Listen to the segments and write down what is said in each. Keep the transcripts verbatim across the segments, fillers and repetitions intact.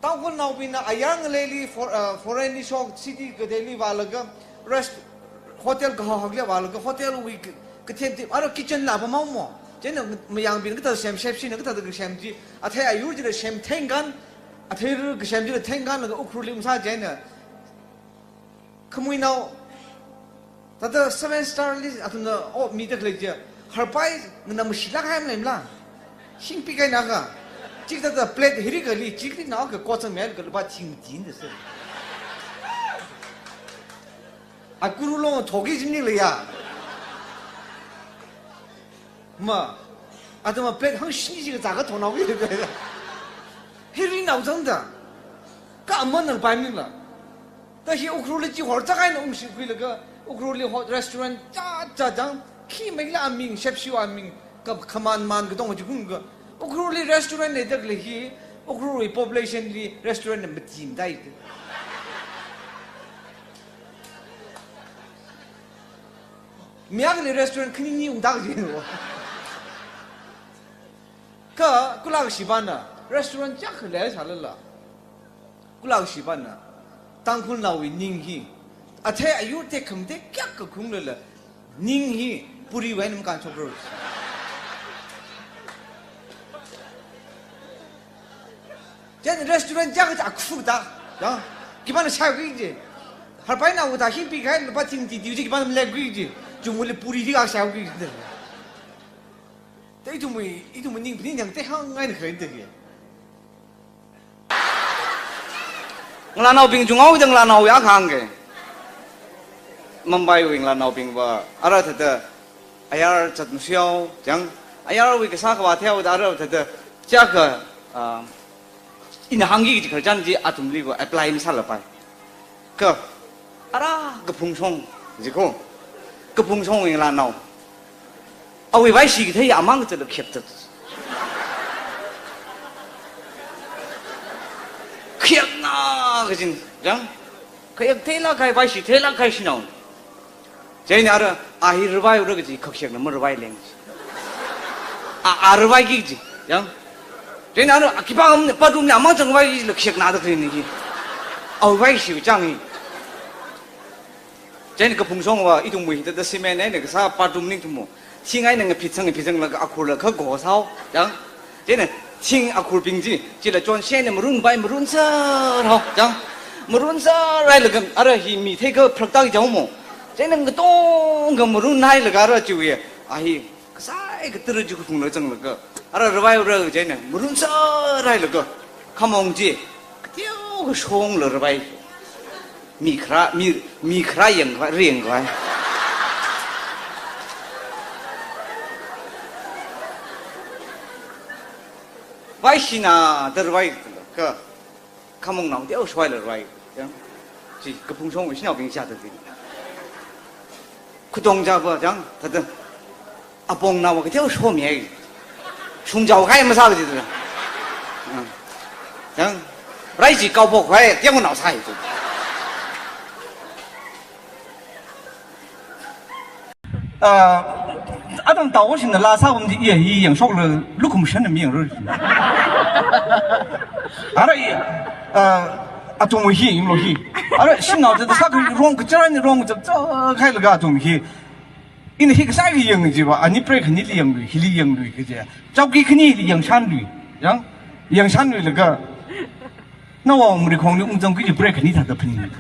Tangkhulnaobingna ayar ngaleili for-, uh, foreign li shok city kateili vālaga rest-, hotel kahak hakli vālaga hotel wui ka-, kathem them, ara kitchen la pamamo. Chieina mayangbing kathāda sem, chef shina kathāda kasem chi, athei ayur chila sem thengkan, athei ru kasem chila thengkanlaga Ukhrulli ungsā chieina. Khamuinao, thāda seven star li athumna, oh, mida khalei chi. Harpai nganamshilāk haimaleimala. Hingpi kahaina kha. Chikathāda plate hiri kali, chikli nao ka kotsang mel ka lupā thing tin de se. Akuru long thoki jimni le ya. Ma, athumna plate hangshini chi kazā kathonao ki. Hiri nao zangda. Ka aman nang paimingla. Thāda hi Ukhrulli chi horchak eina ungshikhuilaga, Ukhrulli hot restaurant cha cha chang, khi mei la aming, chef shiwui aming, ka khaman man katong chi kung ka. Ukhrulli restaurant leida khalei hi, Ukhrulwui population li restaurant na matim dai. Mi akhali restaurant khani ni ungda jino. Kha, kula kashipana, restaurant chak khalei sālala. Kula kashipana, Tangkhulnaowui ning hi. Athei ayur tekhamatei kayākha khaunglala. Ning hi, puri wui eina makānshokra. Chieina restaurant chak cha khu da. Ya. Khipāna shākhui ji. Harpainao kathā hingpi kahai lupā thing ti ti ji khipāna malekhui ji. Chungmuli puri di ka shākhui ji. Thāda ithumwui, ithumwui ning phaning yang te hāngngai na khalei te ki. Ngalānaobing chungao da ngalānao ya khang ke. Mumbaiwui ngalānaobing va, ara thāda, ayar chat mashao, chang, ayarwui kasā khavā theihaoda ara thāda, chaka, ah, ina hāngki kaji khararchan chi athumli va apply masālapai. Kha, ara kaphungshong, jiko, kaphungshong ngalānao. Awui vaishi kathei amang kazatla khayakta. Khayakna kajin, chang, khayak theilāk kahai, vaishi theilāk kahai shanao. Chieina ara, a hi ravaiura kaji, khakhayakna maravai leng. A, a ravaiki kaji, chang. Chieina ara, a khipā am, bathroom li amang chang vaila khayakna da khalei ni hi. Awui vaishi chang hi. Chieina kaphungshong va, ithumwui hithāda cement eina kasā bathroom ningthumo. Thing eina ngaphitsang, ngaphitsanglaga akhurla kha go sāhao, chang. Chieina thing akhurbing chi, chila chonshi eina marunpai, marunser hao, chang. Marunser hailaga, ara hi mi theikha pharakta jaomo. Chieina ngatongkha marun hailaga ara chiwui, a hi, kasai katara chi kaphungla zanglaga. Ara ravaiura chieina, marunser hailaga. Khamong chi, kateokha shongla ravai. Mi khara, mi, mi khara yangkhavai, riyangkhavai. Vaishina da ravai ka, khamongnao teokha shoila ravai. Ya. Chi kaphungshong ishinaobing chāda di. Khutong chāva, chang, thāda. Apongnao kateokha shomi hai. Shungchao khai masā kaji da. Ah. Chang, rai chi kaophok hai, teonao sai tu. Ah, atam tao shin la sa bam di iya hi yangshokla lukum shan mi yangro. Ara iya, ah, atam hi yanglo hi. Ara shin nao da sa ka rong ka chara ni rong ka cha kailaga atam hi. Ina hi kasā kayang jiva, ani pray khanili yanglui, hili yanglui kaja. Chowki khanili yangshanlui, chang, yangshanluilaga. Nawui marikhongli ungzang kaji pray khani thāda phani.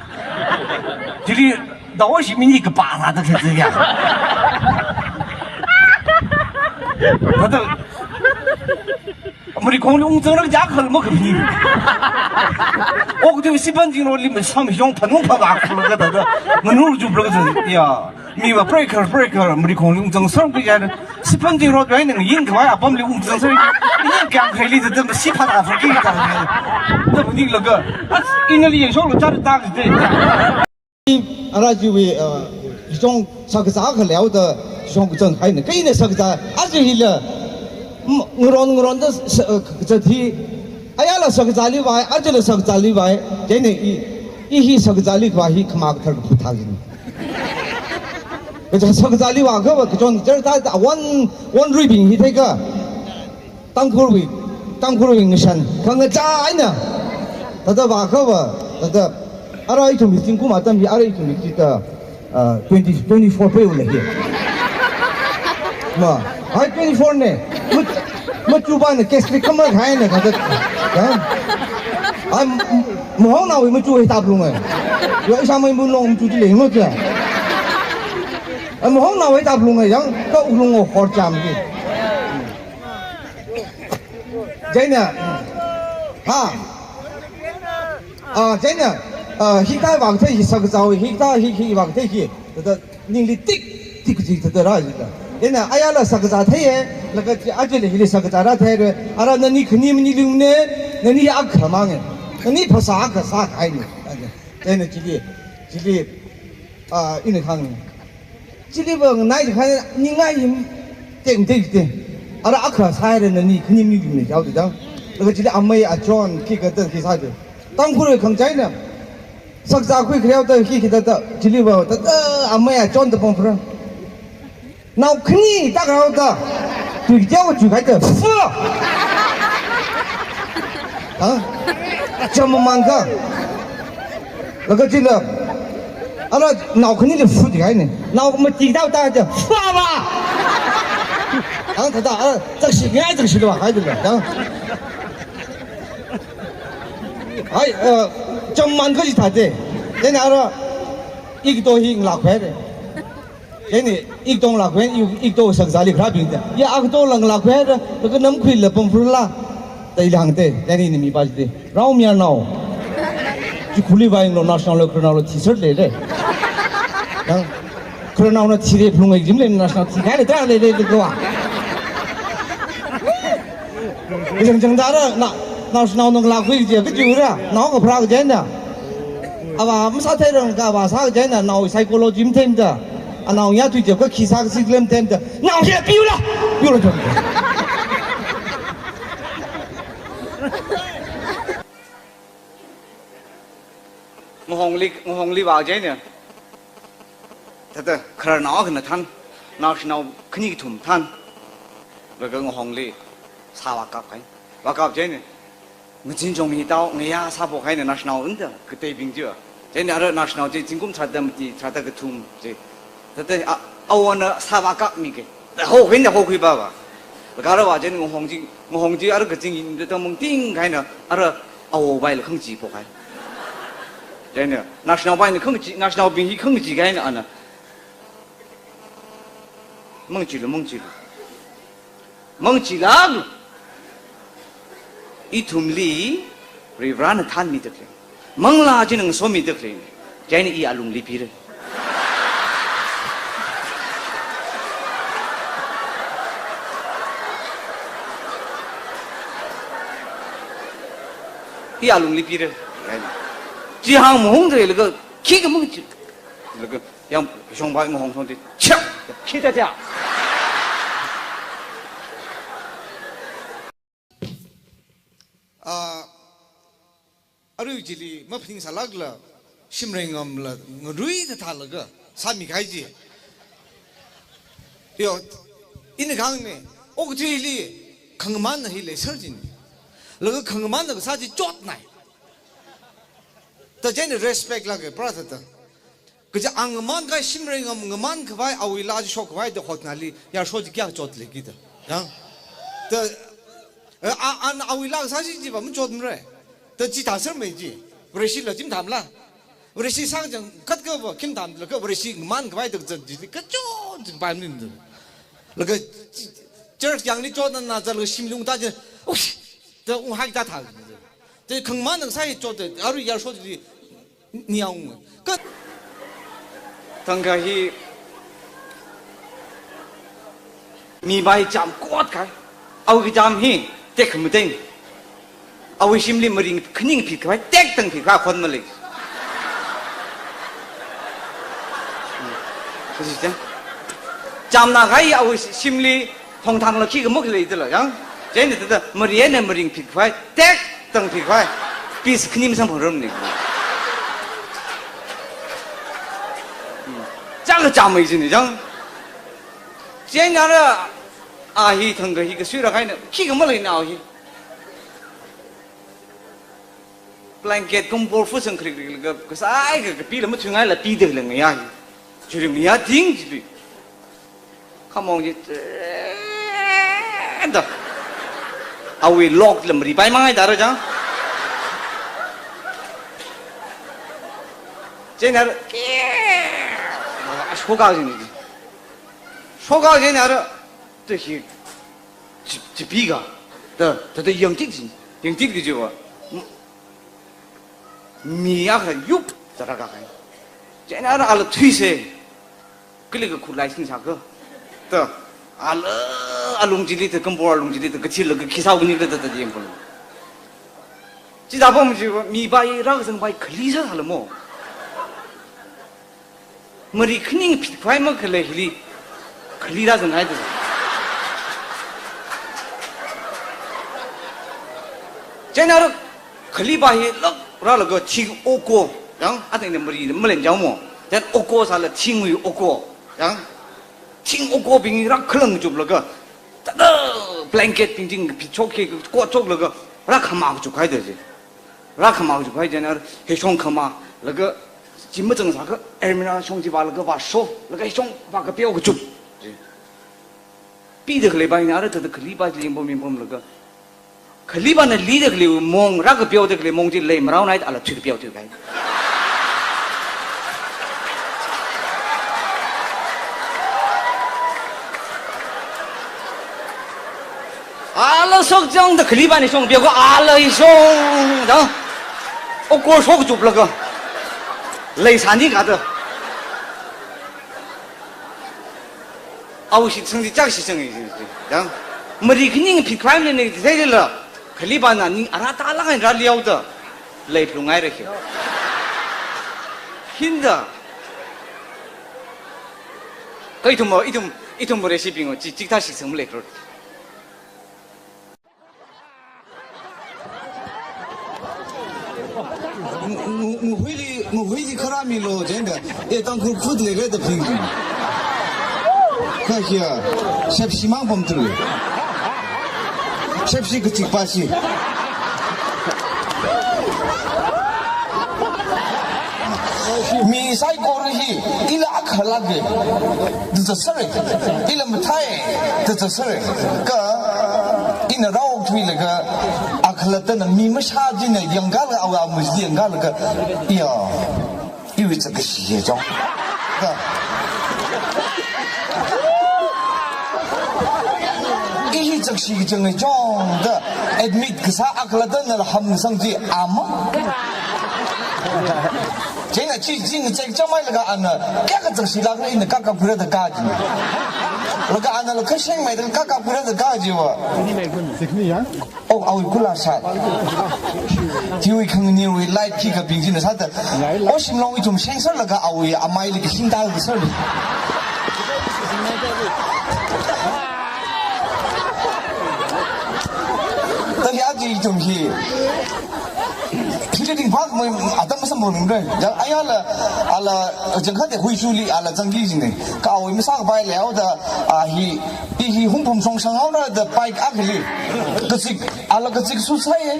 Chili, dawa shi mini kapā thāda thāda ya. Thāda, marikhongli ungzangra kaja khal makaphani. Okathui Siphan Zingroli masam shong phanung phavak thālaga thāda. Nganur juplaga thāda, ya. Miva pray khar, pray khar, marikhongli ungzangser kaja. Siphan Zingrowui eina ngayin khavai apamli ungzangser. Ini kyang khaili thāda masi phada thāki thāda. Thāda phaninglaga. Inali yangshokla chara ta kaji. Ara chiwui, uh, shong sakazā khaleo da shong kazang haina. Kaina sakazā, aja hila, m-, ngaron ngaron da sa-, uh, kazat hi. Ayala sakazāli vai, ajala sakazāli vai. Chieina i, i hi sakazāli vai hi khama kathar kaphuthā jin. Kaja sakazāli va kava kachon chara ta, ta wan, wan ruibing hi theikha. Tangkhulwui, Tangkhulwui ngashan. Khangachā eina. Thāda vākha va, thāda, ara ithum hi zingkum atam hi, ara ithum hi thāda, ah, twenty, twenty-four pheila hi. Ma, ai twenty-four ne. Mach-, machupa ne, gastric khamar khai ne, thāda. Ya? Ai, m-, m-, mahongnao hi machu hi taplung ai. Yo, isa mai mun long machu chi lei ngo kya. Ai, mahongnao hi taplung ai, yang, ka ulung o hor cham ki. Chieina, ha. Ah, chieina, ah, hikathā vākathei hi sakazā, hikathā hi, hi vākathei hi, thāda ningli tik, tik ji thāda rā jida. Chieina, ayala sakazā theiya, laga chi, ajali hili sakazā rātheira, ara nani khani maningli ne, nani akha mang e, nani phasā akha sākahai ne. Chieina chili, chili, ah, ina khang. Chili va nganai kha ningai him teng teng teng. Ara akha sāhaira nani khani maningli ne jau de jang. Laga chili amei achon khikha ta khi sā de. Tangkhul khangachei na. Sakazā khui khareo ta khi khi ta ta. Chili va ta ta amei achon ta pong phra. Nao khani ta khareo ta. Tui jau chu kai ta. Fu. Ha? Cham mang ka. Laga chila, ala nao khanili fu di hai ne. Nao mati dao ta ja, fu ba. Ang thāda, ala, zakshi ngai zakshi lo hai de la. Hai, eh, cham man ka ji thāde. Then ara, ik to hi nglak phe de. Chieina, ik tong lak wen, ik, ik to sakazāli kharābing ta. Ya, ak to lang lak wen, ta ka nam khui la pum phur la. Ta i lang te, chieina ini mi pa ji te. Rao mi anao. Chi khuli vai lo national lo, khararnao lo, thi sar le le. Yang, khararnao na thi le phlung ai jim le national thi kai le ta le le le kwa. Jang jang da ra, na, national nong lak hui je, ka ju ra, nao ka phra ka jai na. Ava, masa thei rang ka, ava, sā ka jai na, nao psychology mthem ta. Anao ya tui je, ka khi sā ka si klem them ta. Nao ya piu la, piu la jong. Ngahongli, ngahongli vā jai na. Thāda, khararnao akhana than, naoshinao khani kathum than. Laga ngahongli, sā vākap kai. Vākap jai na. Ngazin jong hi tao, ngayā sāphokhai na naoshinao unda, kateibing chi. Chieina ara naoshinao chi, zingkum tharāda mati, tharāda kathum chi. Thāda, a, awo na sā vākap mi ke. Ho, hina ho khui ba ba. Kara vā chieina ngahong chi, ngahong chi ara kazing hin ta mung ting khai na, ara awo bai la khangachee phokhai. Chieina, naoshinao bai na khangachee, naoshinaobing hi khangachee khai na ana. Mangachee lu, mangachee lu. Mangachee lak. Ithumli, Varivarana thanmi tak le. Manglā china ngasomi tak le. Chieina i alungli pira. I alungli pira. Chihāng mahung de laga, khikha mangachee. Laga, yang shong bai ngahong shong de, chak, khita cha. Ah, arui chili maphaning sālak la, shimrei ngam la, ngarui ta thā laga, sāmi khai ji. Yo, ina khang ne, okathuili, khangaman na hi le sar jin. Laga khangaman na sā ji chot nai. Ta chieina respect la ke, pra ta ta. Kaja ang ngaman kai shimrei ngam ngaman khavai awui la shok khavai da hotnali, ya shok ji kya chot le ki da. Ya. Ta, eh, a, an awui la sā ji ji ba mu chot mre. Ta chi ta sar mei ji. Vareshi la jim tham la. Vareshi sang jang kat ka ba kim tham la ka vareshi ngaman khavai da zan ji ka chot jing ba min da. La ka church yang ni chot na na za la shim lung ta ji. Ush. Ta u hai ta tha. Ta khangman nang sai chot ta, aru ya shok ji. Niang. Ka. Thangkha hi mi bai cham kot kai. Awui cham hi tek khamateng. Awui shimli maring khaning phit khavai tek tang phit khavai khon malei. Kasi cham. Cham na kai awui shimli Thongthang la khikha muk lei tila, yang. Chieina thāda, mari eina maring phit khavai, tek tang phit khavai. Piece khani masang phang ram ni. Chang ka cham mai jin ni, yang. Chieina ra, a hi thangkha hi kasui ra khai na, khikha malei na hi. Blanket kumpor fusang krik krik laga kasai ka kapi lama chungai la pi de leng ya. Churi mi ya ting ji pi. Khamong ji. Da. Awui lok lam ri pai mangai da ra jang. Chieina ara. Ashoka jin ji. Shoka chieina ara. Te hi. Chi, chi pi ga. Da, da, da yang tik jin. Yang tik ji wa. Mi akha yup, tara ka kai. Chieina ara ala thuise. Kali ka khulai sin saka. Ta, ala, alung chili ta, kumpor alung chili ta, kachil la, ka khisau kani ka ta, ta, ta, yeng palo. Chi da pam chi, mi bai, ra ka sang bai, khali sa sala mo. Mari khani phit khwai ma khalei hili. Khali ra zang hai da. Chieina ara khali ba hi lak ra laga thing oko. Yang, ateng ne mari malen jao mo. Then oko sala thing wi oko. Yang, thing oko bing ra khalang chup laga. Tada blanket bing jing phit chok ke ko chok laga. Ra khama chup hai da ji. Ra khama ju pai jana, he shong khama, laga, chi machang saka, ermina shong chi ba laga ba sho, laga he shong ba kapeo kachup. Pi da khalei ba ina ara ta da khali ba leng bom bom laga. Khali ba na li da khalei mong, ra kapeo da khalei mong chi lei marao nai ala thui kapeo thui kai. Ala sok jang da khali ba ni song bia ko ala i song da. O ko sok chup laga. Lei sani ka da. Au shi chang di chak shi chang i da. Mari khani phit khwai ne ne de la. Khali ba na ni ara ta la ngai ra liao da. Lei plu ngai ra hi. Hinda. Kai tum mo, itum, itum mo recipe ngo, chi, chik ta shi sang mo lei kro. Ngu-, ngu-, nguhuili, nguhuili kharami lo, jenda. E, Tangkhul khut leire da phing. Kha hiya, shep shimang pam tru. Shep shi kachik pa shi. Mi saikora hi, ila akhala ge. Dizasare. Ila mathai. Dizasare. Ka ina rao thui laga akhala tana mi masha jina yanggal awa muji yanggal ka. Iya. Iwui zakshi ye jong. Ka. Ihi zakshi jong ye jong da admit kasa akhala tana ham sang ji ama. Chieina chi, chi ngachek chamai laga ana, kya ka zakshi laga ina kaka kura da kaji. Laga ana la kasheng mai da kaka kura da kaji wa. Oh, awui kula sa. Tiwui khangni wui light ki ka bing jina sa da. Oh, shimlong itum sheng sar laga awui amai li ka hing dal sar. Ta ya ji itum hi. Hili ding phak mai atam masam bol ming re. Jang ayala, ala, jang khate hui shuli, ala jang gi jing ne. Ka awui misa ka bai leo da, a, hi, i hi hum phum song sang hao na da bike akli. Kachik, ala kachik su sai e.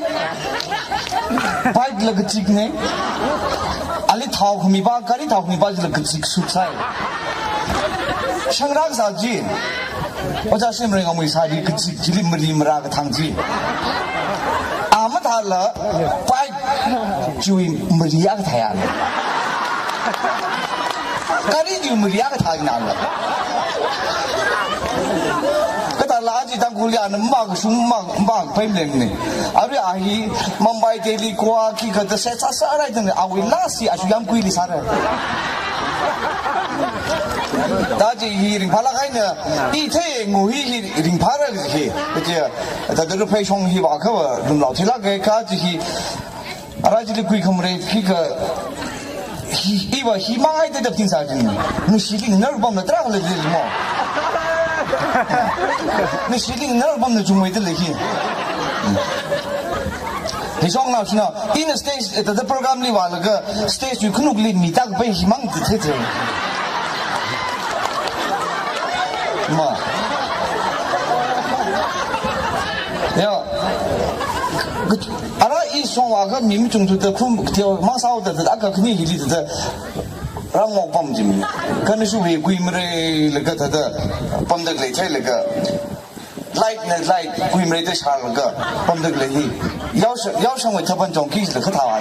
Bike la kachik ne. Ali thao khami ba, kari thao khami ba la kachik su sai. Shang rak sa ji. Oja sim reng amui sari kachik chili mari mara kathang chi. Ama thala, pai, chui mari kathaya. Kari chui mari kathaya na. Kata la ji Tangkhul ya na ma shung ma, ma pai mlem ne. Ari ahi, Mumbai, Delhi, Goa, ki kata se sa sa rai tang, awui la si, ashu yam kui li sa rai. Da ji hi ring phala kai na, i the ngu hi hi ring phala hi. Kaje, da da phai shong hi ba ka ba, lum lau thila kai ka ji hi. Ara ji li kui kham re, ki ka, hi, i ba hi ma ngai da da tin sa jin. Nu shi ling nar bam na tra le le mo. Nu shi ling nar bam na jung mai da le hi. Hi shong na shina, in stage, eh, the, the program li wa laga, stage yu khunuk li mi tak bai himang te te te. Ma. Ya. Ara i Shongwakha mi machungthuda khum teo masao da da aka khani hili da da rāngok pam jimi. Kha nashuwui kuimareilaga da da pamda khalei theilaga. Light na light kuimareida shālaga pamda khalei hi. Yaosha-, yaoshangwui thapan chongki da kha thawa.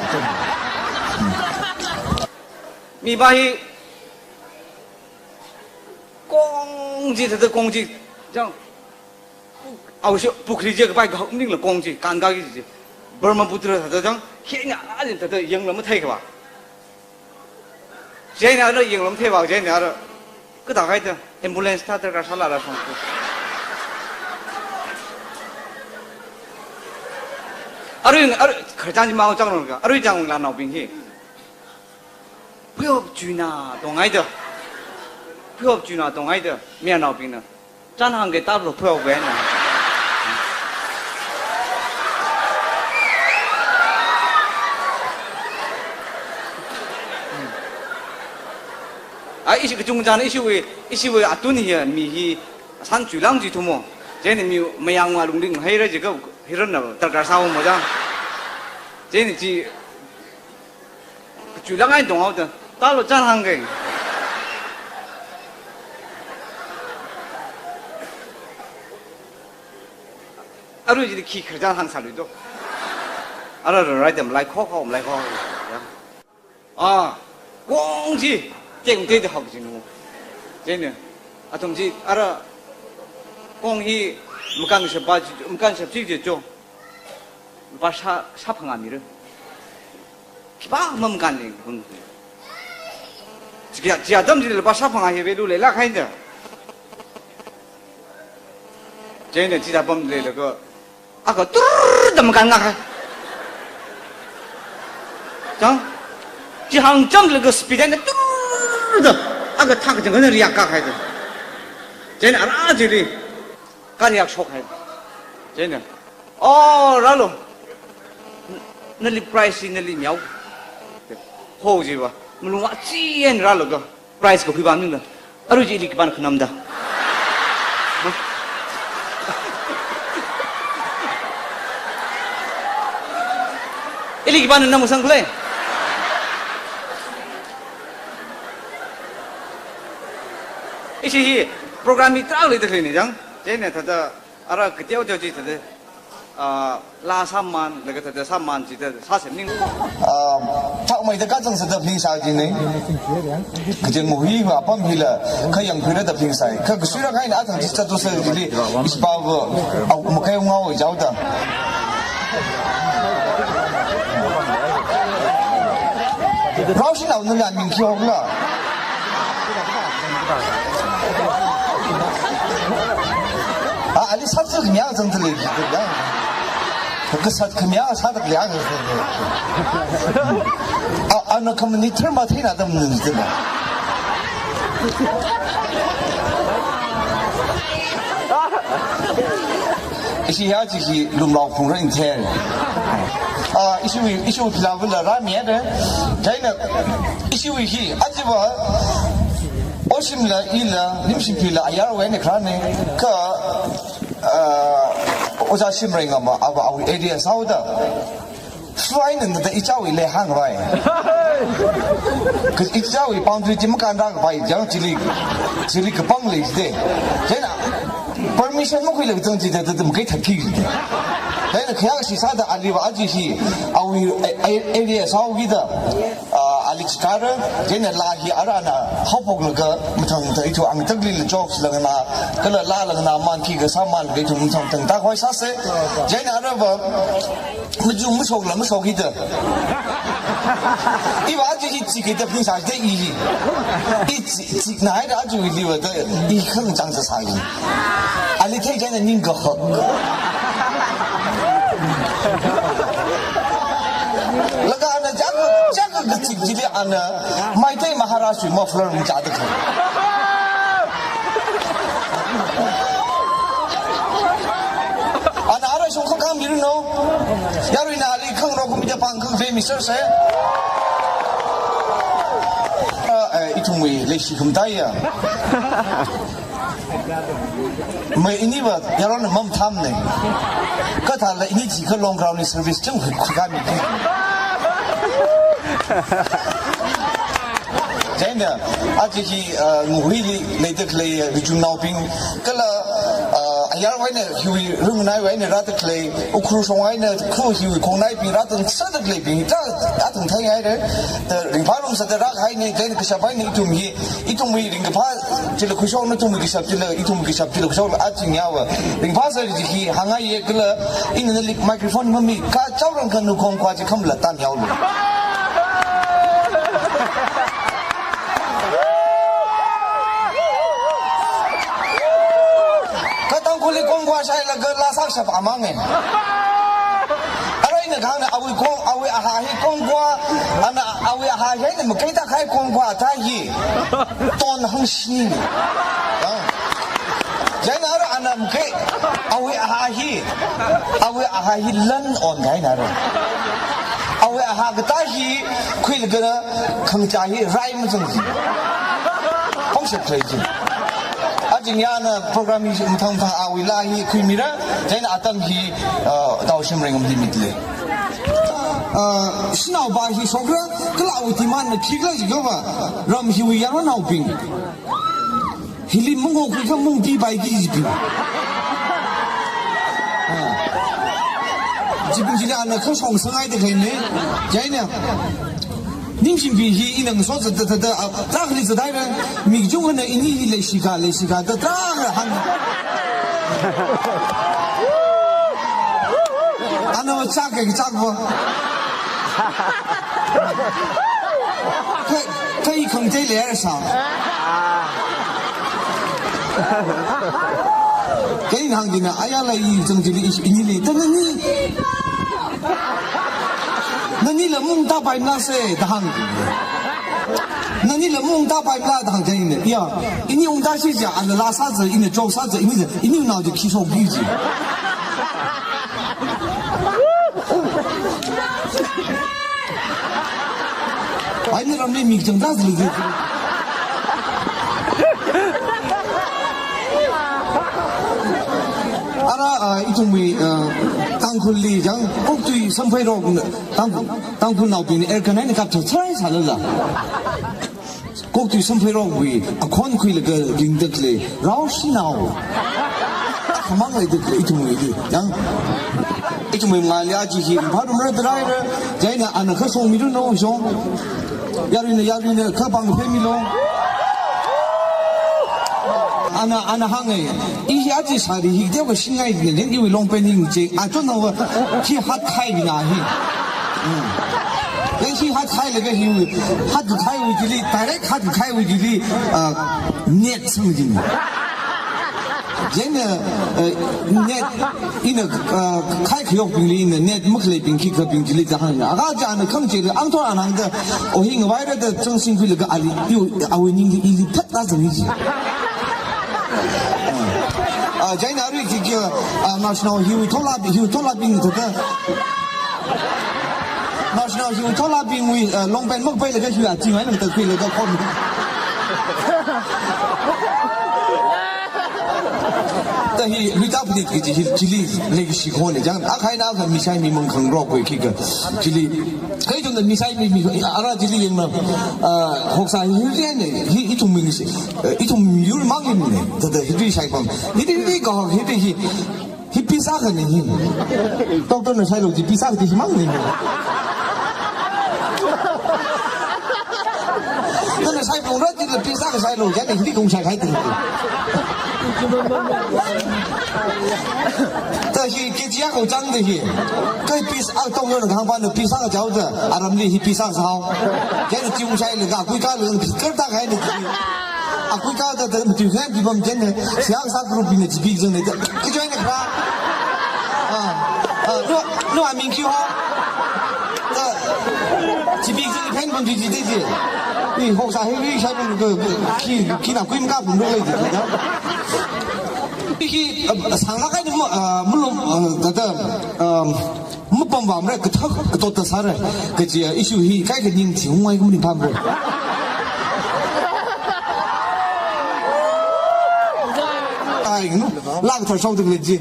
Mipa hi kong chi da da kong chi. Chang. Au shi pukhri chi kapai kha ningla kong chi, kānkāki chi. Brahmaputra thāda chang, khenya ajin thāda yangla mathei khavā. Chieina ara yangla matheiva, chieina ara kathāhaida ambulance thāda darkar sālala shong. Arui, arui, khararchan chi mao chang rong ka, arui chang lanaobing hi. Phuiop chuina tonghaida. Phuiop chuina tonghaida, mayarnaobingna. Chān hāngga tālo phuiop haina. A ishi kachungchāna ishiwui, ishiwui atun hi mi hi san chuilang chi thumo. Chieina mi mayang ma lungling haira jiakha hiranna darkar sāhaomo chang. Chieina chi chuilang ai tonghaoda, tālo chān hāngga. Arui chili khi khararchan hāngsālui do. Ara rārai da malai khok hao, malai khok hao. Ya. A, kong chi, teng te da hak jinu. Chieina, athum chi, ara, kong hi, makānshap pa chi, makānshap chi chi cho. Lupā shā, shāphangā mira. Khipākha makānli hung. Chi kya, chi atam chili lupā shāphangā hi value leilāk haida. Chieina chithā pamda leilaga, aka tur da makān ngahai. Chang, chi hāngchamlaga speed eina tur da, aka thak chang kana riak kahaida. Chieina ara chili, kariak shokhai. Chieina, "Oh, rālo. Nali prize hi nali miao." Ho jiva, malung achi eina rālaga, prize kakhui pamningla. Arui chi ili khipāna khanamda. Ili khipāna namsang khalei. Ishi hi program hi tarākha leida khaleina chang. Chieina thāda ara kateo teo chi thāda, ah, laa sāman, laga thāda sāman chithāda sāsemning. Ah, thakmeida kachang sāda phaningsā jina. Kachang mu hi apam hila, kha yangkhuira da phaningsā. Kha kasuira kahaina athang chi chatu sā jili, ishpava, au, makai ngao jaoda. Raoshinao nala ming khi hokla. A, ali sat sat khamiya zang tali. Ka sat khamiya sat khamiya. A, ana company tharma theina dam nung tali. Ishi ya chi hi lumlao phungra inthen. Ah, ishiwui, ishiwui phila vila rāmiya de. Chieina, ishiwui hi, ajiva, Oshimla, ila, Limshimphila, ayarwui eina kharāna, kha, ah, Ojā Shimrei ngama, ava, awui area sāhaoda. Suaina nada ichāwui lei hāngvai. Kha ichāwui boundary chi makānda khavai, chang chili, chili kapang lei jide. Chieina permission makhuilaga zang jide, da, da, makai thaki jide. Chieina khayākashi sāda aliva aji hi, awui a-, a-, area sāhaokida, ah, ali chikara, chieina laa hi arana haophoklaga mathangda ithum angtakli la jokes langna, kala laa langna, man khi kasā man kha ithum mathang thang tākhavai sāsa. Chieina arava, Machung mashokla mashok hida. Iva aja hi chikida phaningsā da i hi. I chi, chikna haida aja hi liva da i khangachang sāsā hi. Ali theichāna ningkahak. Laga ana chak, chak kachik chili ana Meitei Maharaj wui muffler machāda kha. Ana ara shong khakam biru no. Yaruina ali khangarok mida pāng khang ve Mister Se. Ah, eh, ithumwui leishi khamathā ya. Mai iniva yaron mamthamne. Kathāla ini chi ka long ground service chung khuikami. Chieina, aja hi, uh, Nguhuili leida khalei, uh, Rijungnaobing, kala, uh, ayarwui eina, hiwui rungnaiwui eina rāda khalei, Ukhrul shongwui eina, khu hiwui khongnaibing rāda sāda khaleibing, ta, athum theihaira, ta ringphā lungsāda rākahaine, chieina kashap eina ithum hi, ithumwui ringkaphā chila khuishokna, ithumwui kashap chila, ithumwui kashap chila khuishokla, aja ngawa. Ringphā sāri chi hi, hāngngaiya kala, ina nali microphone mami, kha chaorang kanu khongkwa chi khamla tan yaolu. Kha Tangkhulli khongkwa shailaga laa sāshap amange. Arui ina kahāngna awui khong, awui aha hi khongkwa, ana awui aha hi eina makaida kahai khongkwa ta hi. Ton hangshini. Ah. Chieina ara ana makai, awui aha hi, awui aha hi lan onkahaina ara. Awui aha katā hi khuilaga khangachā hi rai mazang chi. Pangshap khalei chi. Aja ngayāna program hi mathang mathang awui laa hi khuimira, chieina atam hi, uh, tao shimrei ngamli mitle. Uh, shanao ba hi shokra, kala awui demand na khikhala jiakha va, ram hiwui yaronnaobing. Hili mungko khuikha mungpi bai ki jibing. Ah. Jibing chili ana kha shong sangai da khaine. Chieina. Ningshimbing hi ina ngaso zat da, da, da, ah, trakli zathaira. Mi kachungkhana ini hi leishikha, leishikha da trak hāng. Ana chak ke chak bo. Kha, kha i khangachei leisā. Kha ina hāngkina, ayala i zang chili i, ini lei, ta nani. Nanila maungtāpaimala se, da hāng. Nanila maungtāpaimala, da hāng chieina. Ya, ini ungtāsi ja, ana laa sāza, ina chok sāza, ini ja, iniwui nao chi khi shokki ji. Ai, ina ramli mi kachangkhat zili. Ara, ah, ithumwui, ah, Tangkhulli jang, koktui samphairok, Tangkhul, Tangkhulnaobing airgun eina kaptha charai sālala. Koktui samphairok wui akhon khuilaga ringda khalei rao shanao. Khamang leida khalei ithumwuili. Yang ithumwui ngaliya chi hi pharumra draira. Chieina ana kha shongmilu no shong. Yaruina, yaruina kha pāng phemilu. Ana, ana hānga. I hi aja sari hi teokha shingai ne, leng iwui long pant hi chi, achon nawa hi hatkahai bina hi. Hmm. Leng hi hatkahailaga hi, hatkahaiwui chili, direct hatkahaiwui chili, ah, net samjin. Chieina, eh, net, ina, ah, khai khayokbingli, ina net makhaleibing khikhabing chili da hāng. Aga ja ana khangachei, angthor ana hāngda, o hi ngavaira da chang singkhuilaga ali, iwui, awui ningli ili phat da zang ji. Ah, chieina arui ki, ki, ah, naoshinao hiwui thola, hiwui tholabing thāda. Naoshinao hiwui tholabingwui, ah, long pant makapailaga hiwui ating eina thāda khuilaga khom. Ta hi, luita phanit kaji hi, chili, leikashi khone, chang, akhaina akha mishai mimang khangarok wui khikha, chili, kha ithumna mishai mi, mi, ara chili yangna, ah, hoksā hi, hi, hi, hi, ithum mi ngisi, eh, ithum yur mangin ne, thāda, hi, hi, shaipam, hi, hi, hi, ka, hi, hi, hi, hi, pisa kha ne, hi. Doctor na shailu chi, pisa kha chi, hi mang ne, hi. Nana shailu ra, chila pisa kha shailu, ya ne, hi, kong shai khai, hi. Ta hi, kg akha chang da hi. Kha pisa, ah, tong yon khang pa na pisa kha chao da. Aramli hi pisa kha hao. Kha na chiung shai le ka, kui ka le, kar ta khai ni. A kui ka da da, tu khai di bam jen ne. Siang sa group ni ji bi jeng ne da. Ki join ne kra. Ah, ah, no, no, I mean ki ho. Da. Ji bi jeng ne phen bam ji ji de ji. Ni hoksā hi, ni shai bam ko, ko, ki, ki na kui ma ka bam lo le ji da. Hi, ah, sānglāk eina mu, ah, mulung, ah, da, da, um, mapamvāmara, kathak, katotta sāra, kaji, ah, issue hi, kaikha ning chi, hung ai kum ni pamra. Ai, no? Lak thar shok tuk le ji.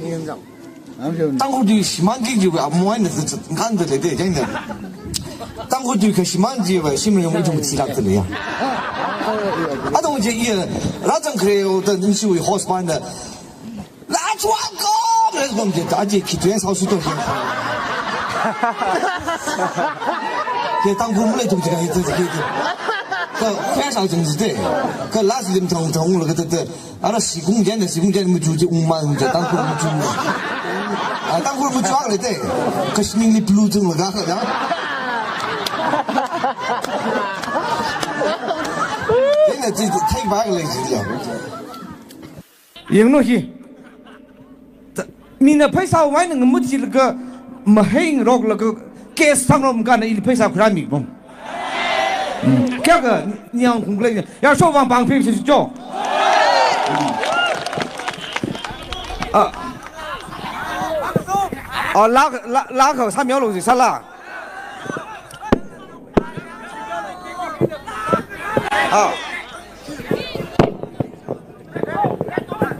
Tangkhul tui shimānki jiwui amoina zi ngan de le de, jang de. Tangkhul tui kashimān jiwui shimli yong ithum thilak de le ya. Adong je iya, rāzang kre yo da ningshiwui host pa na. Let's welcome, let's welcome je, da je ki tuen sao su to je. Ke Tangkhul mu le tum je ka hi to je ke. Ka kwe sao jing ji de. Ka last lim thong thong lo ka de de. Ara sikung jen de, sikung jen muju je ungma muju, Tangkhul muju. Ah, Tangkhul muju ang le de. Kashmir ni blue jung laga ka ya. Jen de ji thai ba le ji ya. Yangno hi. Ta, mina pheisā wai nang mut ji laga maheng rok laga case sang rom ka na ili pheisā khura mi bom. Hmm. Kya ka nyang khung le ya so bang bang phim si jo. Hmm. Ah. Ah, la, la, la ka sa miao lo si sa la. Ah.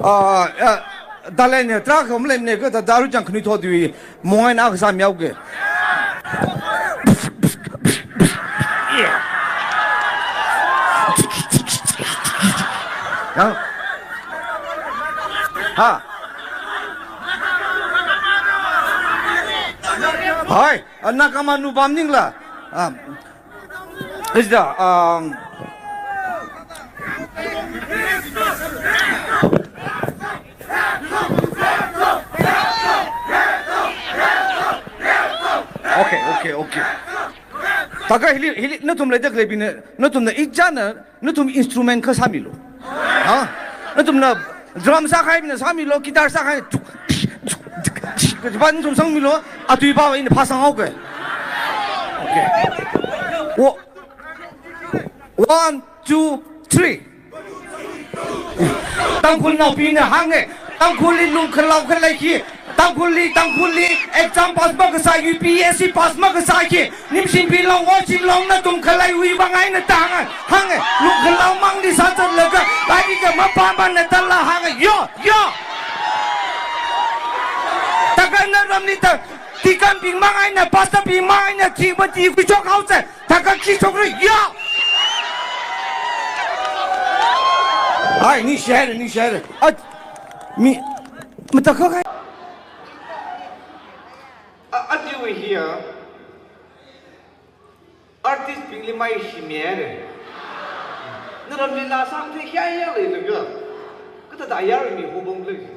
Ah, ya, da le ne, tra kham le ne, ka da daru jang khni tho dui, mo ai na ka sa miao ke. Ya. Ha. Hai, ana kama nu bam ning la. Ah. Is the, um, okay, okay, okay. Taka hili, hili, nathum le tak le bine, nathum na ijana, nathum instrument ka sāmilu. Ha? Nathumna drum sākahai bina sāmilu, guitar sākahai, tuk, tuk, tuk, tuk, tuk, nathum sangmilu, atui ba ina phasang hao ke. Okay. Wo-, one, two, three. Tangkhulnaobingna hānge, Tangkhulli lungkhalao khalei hi, Tangkhulli, Tangkhulli, exam pass makasā, U P S C pass makasā hi, nimshim pilo, washim lo, nathum khaleiwui vang eina tānga, hānge, lungkhalao mangli sāzatlaga, lairik mapāmana da la hānge, yo, yo. Taka naramli ta, deaconbing mang eina, pastorbing mang eina, thi mati khuishok haosa, taka khi shokra, yo. Ai, ni share, ni share. At, mi, matakhak hai. A, ajiwui hiya, artistbingli mai shimyare. Naramli la sāngthei hiya hiya leilaga, kathāda ayar mi hobong lei.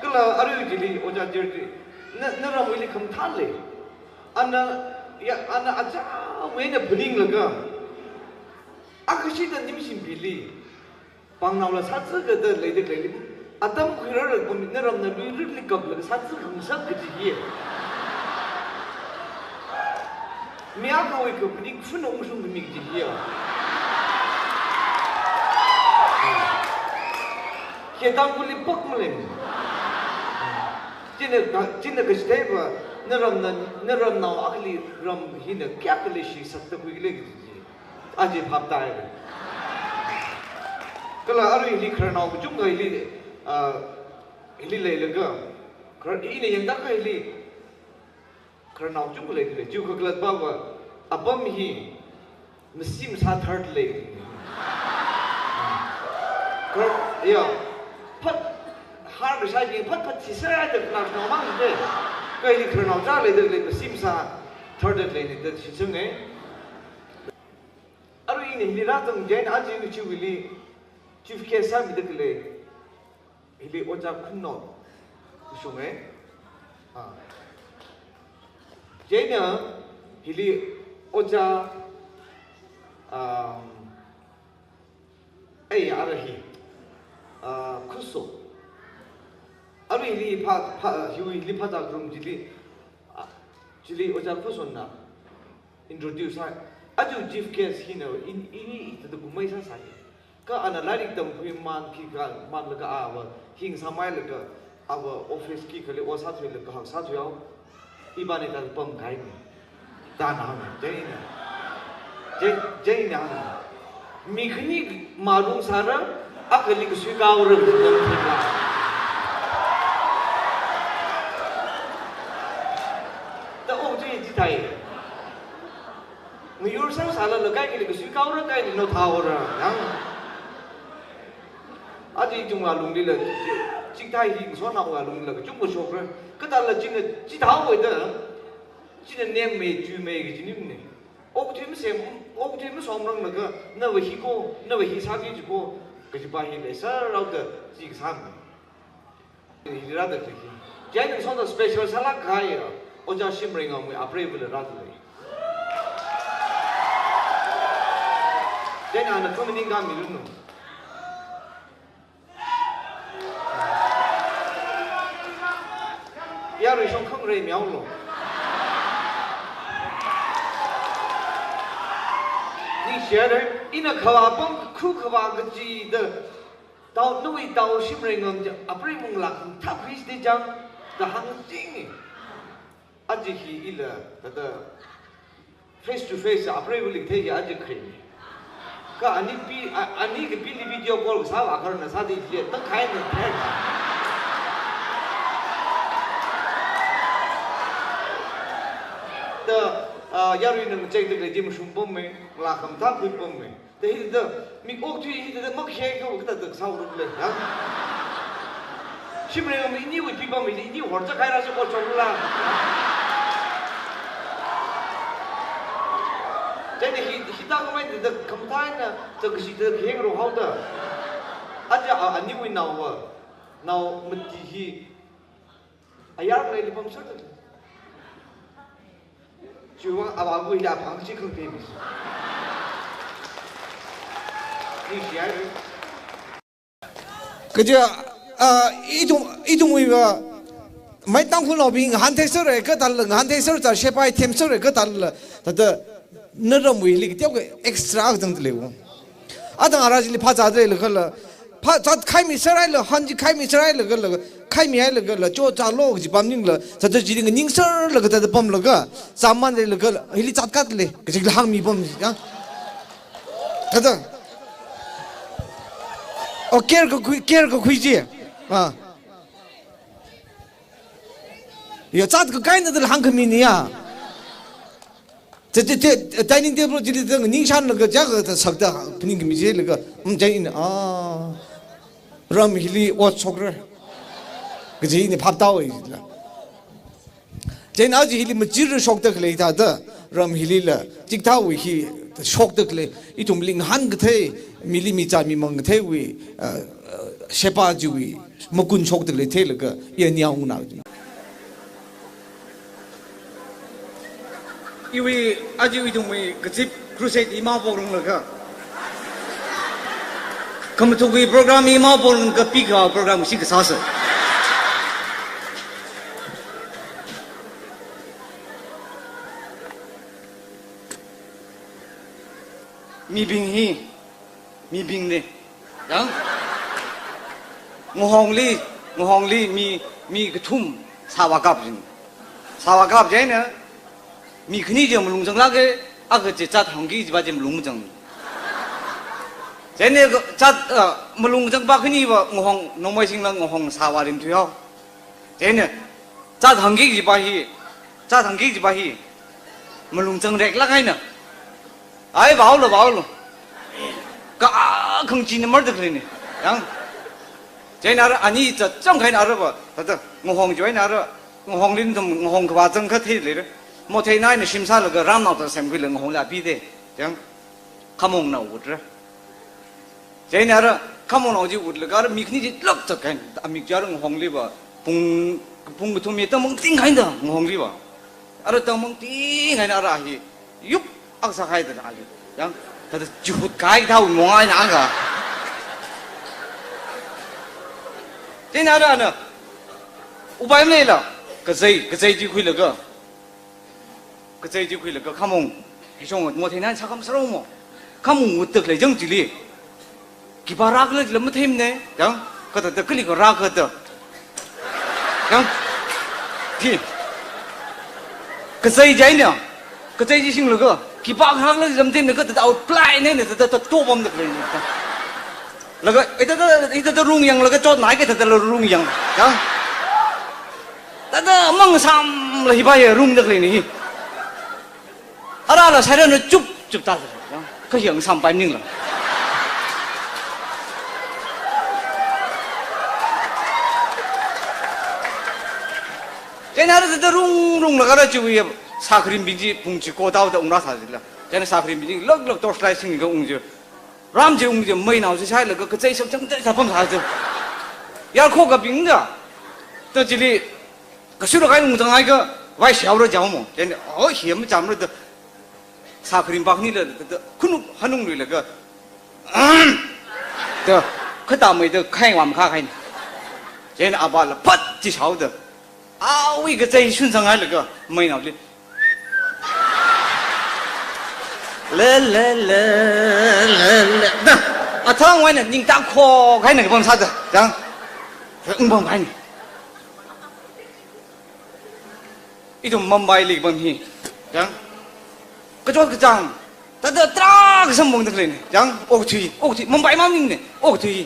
Kala arui chili ojā Jerry, na, naramwuili khamathā lei. Ana, ya, ana achāwui eina phaninglaga, akhashida nimshim pili, pāngnaola sāzakada leida leili, atam khuirarlak pamit naramna luiritli kaplaga sāza khangasak kaji hi. Mi akhawui kaphaning phun ungshung kami kaji hi. Hi Tangkhulli pak malei. China ka, china kachitheiva, naramna, naramnao akhali ram hina kayākha leishisakta khuikhala kaji chi. Aja phap tāi. Kala arui hili khararnao kachungkha hili, ah, hili leilaga, kharar, ina yangda kha hili khararnao kachungkha leili, chiwui kakhalat pava, apam hi masi masā tharda lei. Khar-, ya, phat, har kashaibing phat phat shiser haida khararnao mang de. Kha hili khararnao chālak leida lei, masi masā tharda lei ni da shichinge. Arui ina hili rāzang chieina aja ina chiwuili chief guest sāmida khalei hili ojā Khunnao kashunge. Ah. Chieina hili ojā, um, ei, ara hi, ah, Khuso. Arui hili pha, pha, hiwui hili phazā kharum chili, ah, chili ojā Khusona introduce sāi. Aja chief guest hina in, ini ita da kumai sāsai. Kha ana lairik tamkhui man khikha manlaga ava hing sāmailaga ava office ki khali o sāthuilaga hak sāthui hao. Ibani ta pamkahai ni. Da na hānga, chieina. Chie-, chieina hānga. Mi khani marung sāra, Akhali kasui kaora kaji nang thila. Da okathui chithai. Ngayur sangsālala kaikhali kasui kaora, kaikhali no thaora. Yang. Aja ithumwui alunglila, chithai hi ngasotnaowui alunglila kachungkha shokra. Kathāla china chithāhaoda, china nemmei, chuimei kaji maningmana. Okathui masem, okathui masomranglaga, nava hi ko, nava hi sāki ji ko, kajipa hi leisāhaoda, chi kasāmana. Hili rāda khalei hi. Chieina ngasotnao special sālāk kahai, Ojā Shimreingamwui apreivali rāda lei. Chieina ana kha maningkha miranu. Yarui shong khangarei mihaolu. Ningshihaira, ina khavā pam, khu khavā kachida, tao, nawui tao Shimreingam chi, apreiva manglā khamathā khuisi de chang, da hāngchinga. Aja hi ila, thāda, face to face, apreivali kathei hi aja khaina. Kha ani pi, a-, ani kapili video call kasāva kharna sāda ji, tangkhaina thāda. Da, ah, yaruina ngachei da khalei chi mashung pammei, manglā khamathā khui pammei. Da hithāda, mik okathui hithāda makhayai kha kathāda sāhaora le, ya? Shimreingam iniwui pipam hi, ini horchak haira shi ko chokla. Chieina hi, hithākhamei da khamathā eina, chākashi da khayang rohaoda. Aja a, aniwui naova, nao mati hi, ayar leili pamsāda. Chiwui vang avāva hili apam chi khangatei mi. Ningshihaira. Kaja, ah, ithum, ithumwuiva, mai Tangkhulnaobing ngahānthei sāra kathāla, ngahānthei sāra, sheba themsāra kathāla, thāda, naramwuili kateokha extra kazang da leiya. Atang ara chili phāzāda leilakhala, phā, zat khaimi sāra la, han chi khaimi sāra la, kala, khaimi hai la, kala, cho zālu kaji pam maningla, zat chili nganingsālaga, zat pamlaga, zāman leilakhala, hili zat khat lei, kajila hāngmi pam, ya. Thāda. O, care kakhui, care kakhui chi. Ah. Ya, zat kakaina dala hāngkhamina ya. Te, te, te, dining table chili da nganingshānlaga chākha da sakda phaningkhami jilaga, mm, chieina, ah, ram hili ot shokra. Kaji ina phap tāhaowa la. Chieina aja hili machirra shokda khalei thāda, ram hilila, chikathāwui hi shokda khalei, ithumli ngahān kathei, mili michā mimang katheiwui, ah, ah, sheba chiwui, makun shokda khalei theilaga, iya niyaona. Iwui, aja ithumwui kazip crusade ima porunglaga, khamathukki program ima porunglaga pika program shi kasāsa. Mibing hi, mibingna. Yang? Ngahongli, ngahongli mi, mi kathum sāvākap jin. Sāvākap chieina, mi khani chi malung zanglāka, akha chi zat hāngki jiva chi malung zang. Chieina zat, ah, malung zangpa khaniva ngahong, Nongmei Singla ngahong sāvārin thuihao. Chieina, zat hāngki jiva hi, zat hāngki jiva hi, malung zangreklāk eina. Ai, vāhaolu, vāhaolu. Ka, ah, khangachee na marda khaleina. Yang. Chieina ara, ani zat zangkahai eina arava, thāda, ngahong chiwui eina ara, ngahongli ithum, ngahong khavā zangkha theileira. Motheina eina shim sālaga, ramnao zat semkhuilaga ngahongli api de. Yang. Khamong nao utra. Chieina ara, khamong nao chi utlaga ara mi khani chi lāk zatkahai, amik chi ara ngahongliva, pung, pung kathum hi tangmang tingkahai da ngahongliva. Ara tangmang tingkahai eina ara hi, yup, akha sākahai da na hi. Yang, thāda chihut kahai thao mongai na ka. Chieina ara na, upai maleila, kazei, kazei chi khuilaga. Kazei chi khuilaga khamong, hi shong motheina sākham sāra mo. Khamong utda khalei chang chili. Khipā rākhala chila matheimana, yang, kathāda kali kha rākha da. Yang, thi. Kazei chieina, kazei chi shinglaga, khipā rākhala chila matheimana kathāda outline na, thāda, thāda topamda khalei. Laga, ita ta, ita ta rung yanglaga chotnai ke ta ta la rung yang. Yang. Ta ta mang sam la hi ba ya rung dak le ni. Ara la siren na chup chup ta. Yang. Ka yang sam pai ning la. Chieina ara ta ta rung rung laga ra chu ya sa krim bing chi pung chi ko tau ta ung ra sa la. Chieina sa krim bing chi lak lak torch light sing ka ung chi. Ram chi ung chi meinao chi sai laga ka chai sam chang chai sa pam sa chi. Yar kho ka bing da. Ta chili ka sura kai ung chang ai ka vai siao ra jao mo. Chieina, oh, hi ma cham ra ta. Sa krim bak ni la ta, ta, khunuk hanung lui laga. Ahem. Ta, kata mai ta khai wam kha khai ni. Chieina aba la phat chi sao ta. Awui ka chai shun chang ai laga meinao li. Le, le, le, le, le. Da, athang wai na ning ta kho khai na ka pam sa ta. Yang. Ung pam khai ni. Ithum Mumbai li bam hi. Yang. Kachot kachāng. Ta ta tarākha sambong dak le ni. Yang, okthui, okthui. Mumbai ma ning ni. Okthui.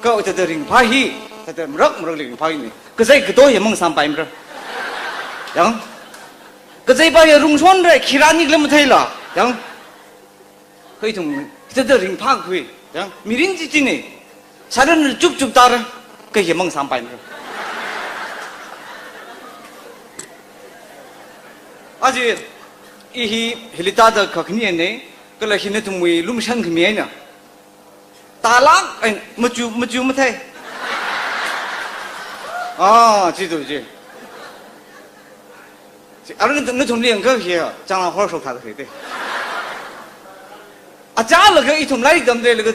Ka ta ta ringphā hi. Ta ta marak marak li ringphā hi ni. Kazai kato ya mang sam pai mara. Yang. Kazai pa ya rung shon re, khira ni kala mathei la. Yang. Kha ithum, ta ta ringphā khui. Yang, mirin chi chi ni. Siren chup chup tar, ka hi mang sam pai mara. Aji, i hi, hili ta ta kha khani ne, kala hi nathumwui lumshan khami na. Talak, ai, machu, machu mathei. Ah, chi tu chi. Chi, arui nathum li yang ka hi, chang la hor shok tha ta hi te. Acha laga ithum lairik tamde laga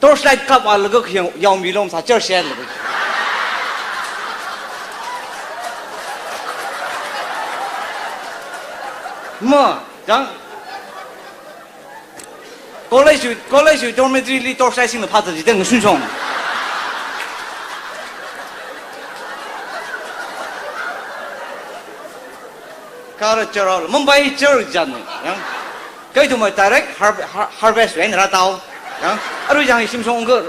torch light kap a laga khayang yaomi lom sa church share laga. Ma, chang. College, college dormitory li torch light sing la phat ta ji teng shun chong. Kara chara Mumbai chara jan ni, yang. Ka ithum ma direct har-, har-, harvest wen ra tau. Yang. Arui yang shim shong ka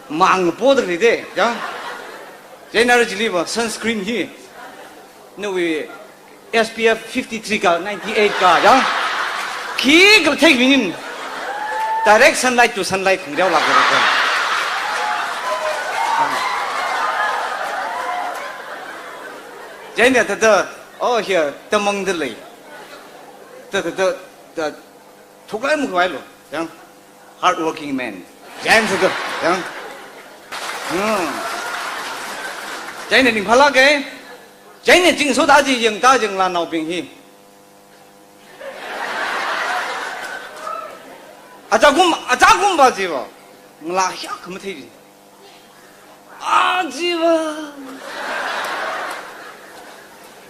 mang po dak ni de, yang. Chieina ara chili ba sunscreen hi. Nawui S P F fifty-three ka, ninety-eight ka, yang. Khi ka take minin. Direct sunlight to sunlight khang diao lak ka. Chieina ta ta, oh, here, ta mang da lei. Ta ta ta, ta, thuklai muk vai lo, yang. Hard working man. Chieina ta ta, yang. Hmm. Chieina ning phalak e. Chieina ching so ta chi yang ta jing la nao bing hi. Acha kum, acha kum ba chi ba. Ngla hiak mathei ji. A chi ba.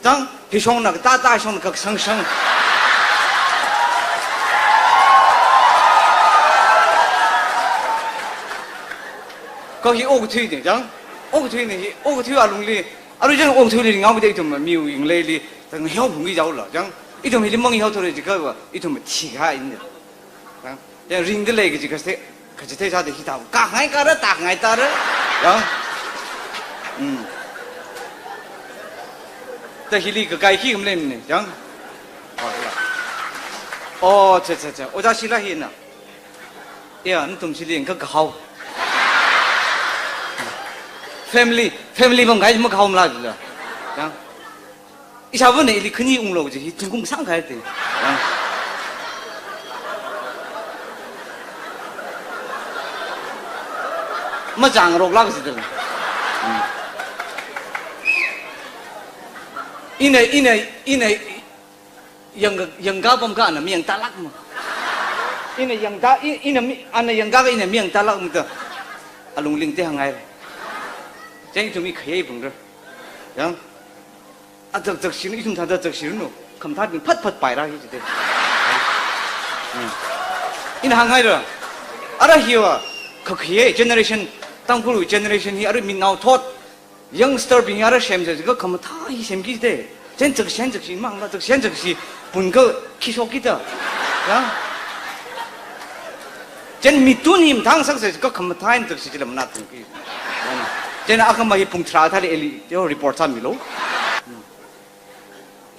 Chang, hi shong na ka ta ta shong na ka sang sang. Ka hi okthui ni, chang. Okthui ni, hi okthui alung li. Arui chang okthui li ngau de ithum miwui ngalei li. Tang hiao phung ki jao la, chang. Ithum hili mang hiao thore ji ka ba, ithum thi ka in de. Yang ring de lei kaji kaste, kaji te sa de hi ta, ka ngai ka ra, ta ngai ta ra. Yang. Hmm. Ta hili kakai khi kam lem ni, yang. Oh, cha, cha, cha. Oja shila hi na. Ya, nathum shili yang ka kahao. Family, family bang kai ma kahao mla la. Yang. Ishāvana ili khani unglo ji hi zungkung sāng khai te. Yang. Machāng rok lak ji dala. Hmm. Ina, ina, ina, yang, yang ka pam ka ana mi yang talak ma. Ina yang ka, i-, ina mi, ana yang ka, ina mi yang talak ma ta. Alung ling te hangai. Chang tu mi khayai bung ra. Yang. A zak zak shin, ithum thāda zak shin no. Kham thāda phat phat pai ra hi jide. Hmm. Ina hāngngai ra. Ara hiwa, kakhiye generation, Tangkhul generation hi ara minao thot. Youngster bing ara shem jide, kham thā hi shem ki jide. Chen zak shen zak shin mang la, zak shen zak shi, pun ka khi shok ki ta. Ya. Chieina mi tun hi mathāngasaksei, kha khamathā eina tak si chila manā tungki. Chieina akhama hi pung tharā thāli ili, yo report sāmilu.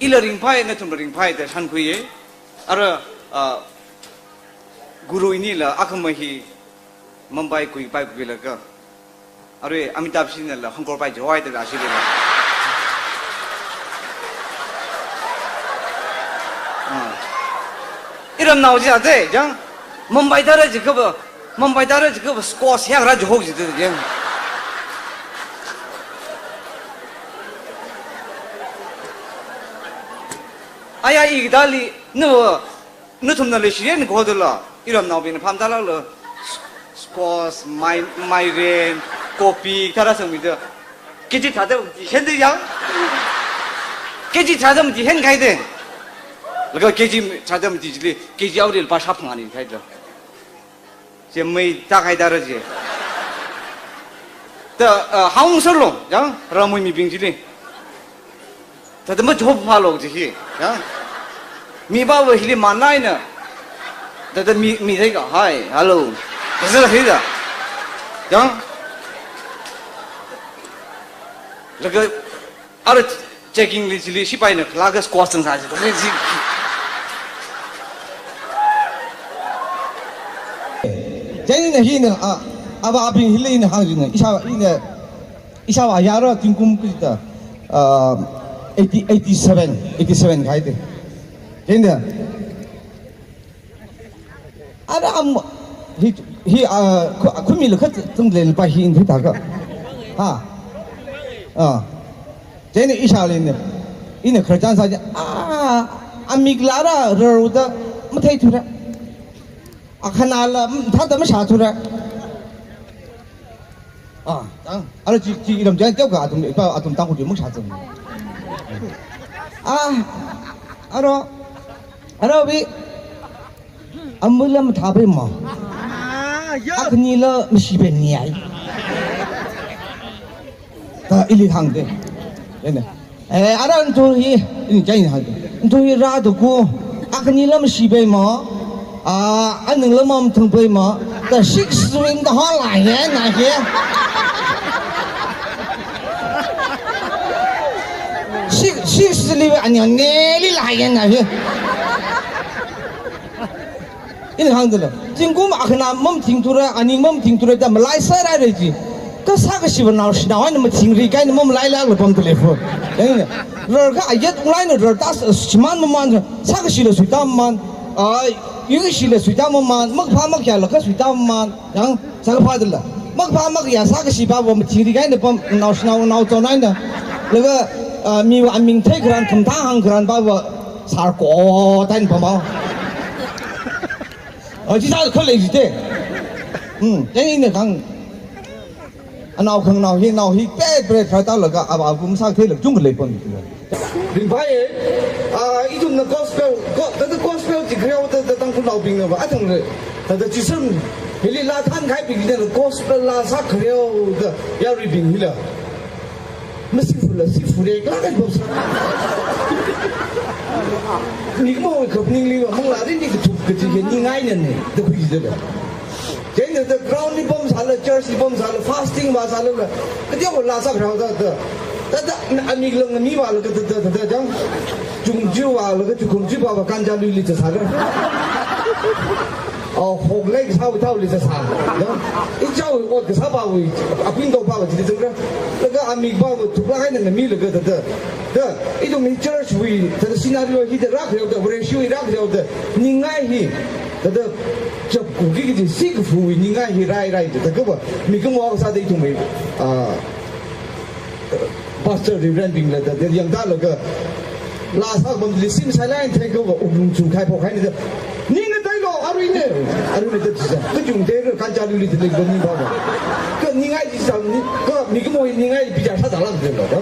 Ila ringphai, nathumla ringphai da shānkhuiya. Ara, ah, guru inila akhama hi Mumbai kuipai kuilaga. Arui Amitabh shinala hangkorpai jihaoda la shilila. Ah. Iramnao chi ate, chang. Mumbai tara jikhava, Mumbai tara jikhava squash hiya ra jihok jite, chang. Aya i dali, no, nathumna leishiya ni khodala, iramnaobingna pham tala lo, squash, mai-, mairen, kopi, tara sangmida. K G tharāda mati hende yang. K G tharāda mati hen kaide. Laga K G tharāda mati chili, K G auri lupā shāphangā ni kaida. Chi mai ta khai tara chi. Ta, ah, hāngserlo, yang, ramui mibing chili. Thāda majob phalo chi hi, ya. Mipāva hili manlaina. Thāda mi, mi theikha, "Hi, hello." Thāda hida. Ya. Laga, ara checking li chili sipaina, laga squash tang sāsi. Chieina hina, ah, avābing hili ina hāngjina, ishāvā, ina, ishāvā yara tingkum kajida, ah, eighty, eighty-seven, eighty-seven kahaide. Chieina, ara am, hi, hi, ah, khu-, khumi lukha tunglen pa hi indi taka. Ha. Ah. Chieina ishāli ina, ina khararchan sā, ah, amik lara rarda matheithura. Akhanala, mm, thāda mashāthura. Ah, tang. Ara chi, chi iram chang teokha athum, ipa athum tang kuji muk shāchang. Ah, aro, aro bi, amula mathāpai ma. Ah, ya. Akhanila mashipai ni ai. Ta ili hāngde. Ene. Eh, ara nathum hi, ini chai hāngde. Nathum hi rāda ku, akhanila mashipai ma, ah, aningla mathangpai ma, ta six swing da hala ye na he. Six, six li ani ne li la ye na he. Ina hāngdala, tingkum akhana mamathingthura, ani mamathingthura da malai sārai rai ji. Kha sākashiva naoshinao eina mathingri kahaina mamalailākla pamda lei fu. Yang ina, rarkha ayat unglaina rarta s-, shimān mamān, sākashila suita mamān, ah, yuishila suita mamān, makphā makhayāla kha suita mamān, yang sākaphādala. Makphā makhayā sākashipava mathingri kahaina pam, naoshinao naochon eina. Laga, ah, miva aming theikharan, khamathā hāngkharan pava sārko tain pamao. Oh, chi sā khalei jite. Hmm, yang ina kang. Anao khanganao hi, nao hi, pet pet kharā tālaga, ava kum sāktheilāk chungkha leipam. Ringphāye, ah, ithumna gospel, go-, thāda gospel chi khareo thāda Tangkhulnaobingnava, athang le, thāda Jishu, hili laa thānkahai bing hina gospel laa sākhareo da, yaruibing hila. Masi fula, si fule, kala kai bos. Ni mo kap ning li, manglā rin ni kathuk kachi ke ningai nane, da khuijida. Chieina thāda ground li pamsāla, church li pamsāla, fasting vāsāla, kateokha laa sākhareo da, da. Thāda, amik lang mi vālaga, da, da, da, da, jang. Chungju vālaga, chukhumju vāva, kanja luili cha sāra. Oh, hoklei kasāwui thao li cha sā. Jang. Ichao ot kasā pāwui, apin to pāva chili chungra. Laga amik pāva thuklāk eina milaga, da, da. Da, ithum hi church wui, thāda scenario hi da rākhareo da, Vareshiwui rākhareo da, ningai hi, thāda chapkuki kaji sikafuwui ningai hi rai rai da, da kaba, mikumo kasā da ithum hi, ah, pastor reverend bingla da, da yangtālaga, laa sākapamli sim sailai thei kaba, uklung chungkhai phokhaina da, ning na tailo, aruine, aruine da jisa, kachungte, kanja luili da lei kaba ning pāva. Kha ningai jisa, ni, kha mikumo hi ningai bichar sāda lāk da lo, da.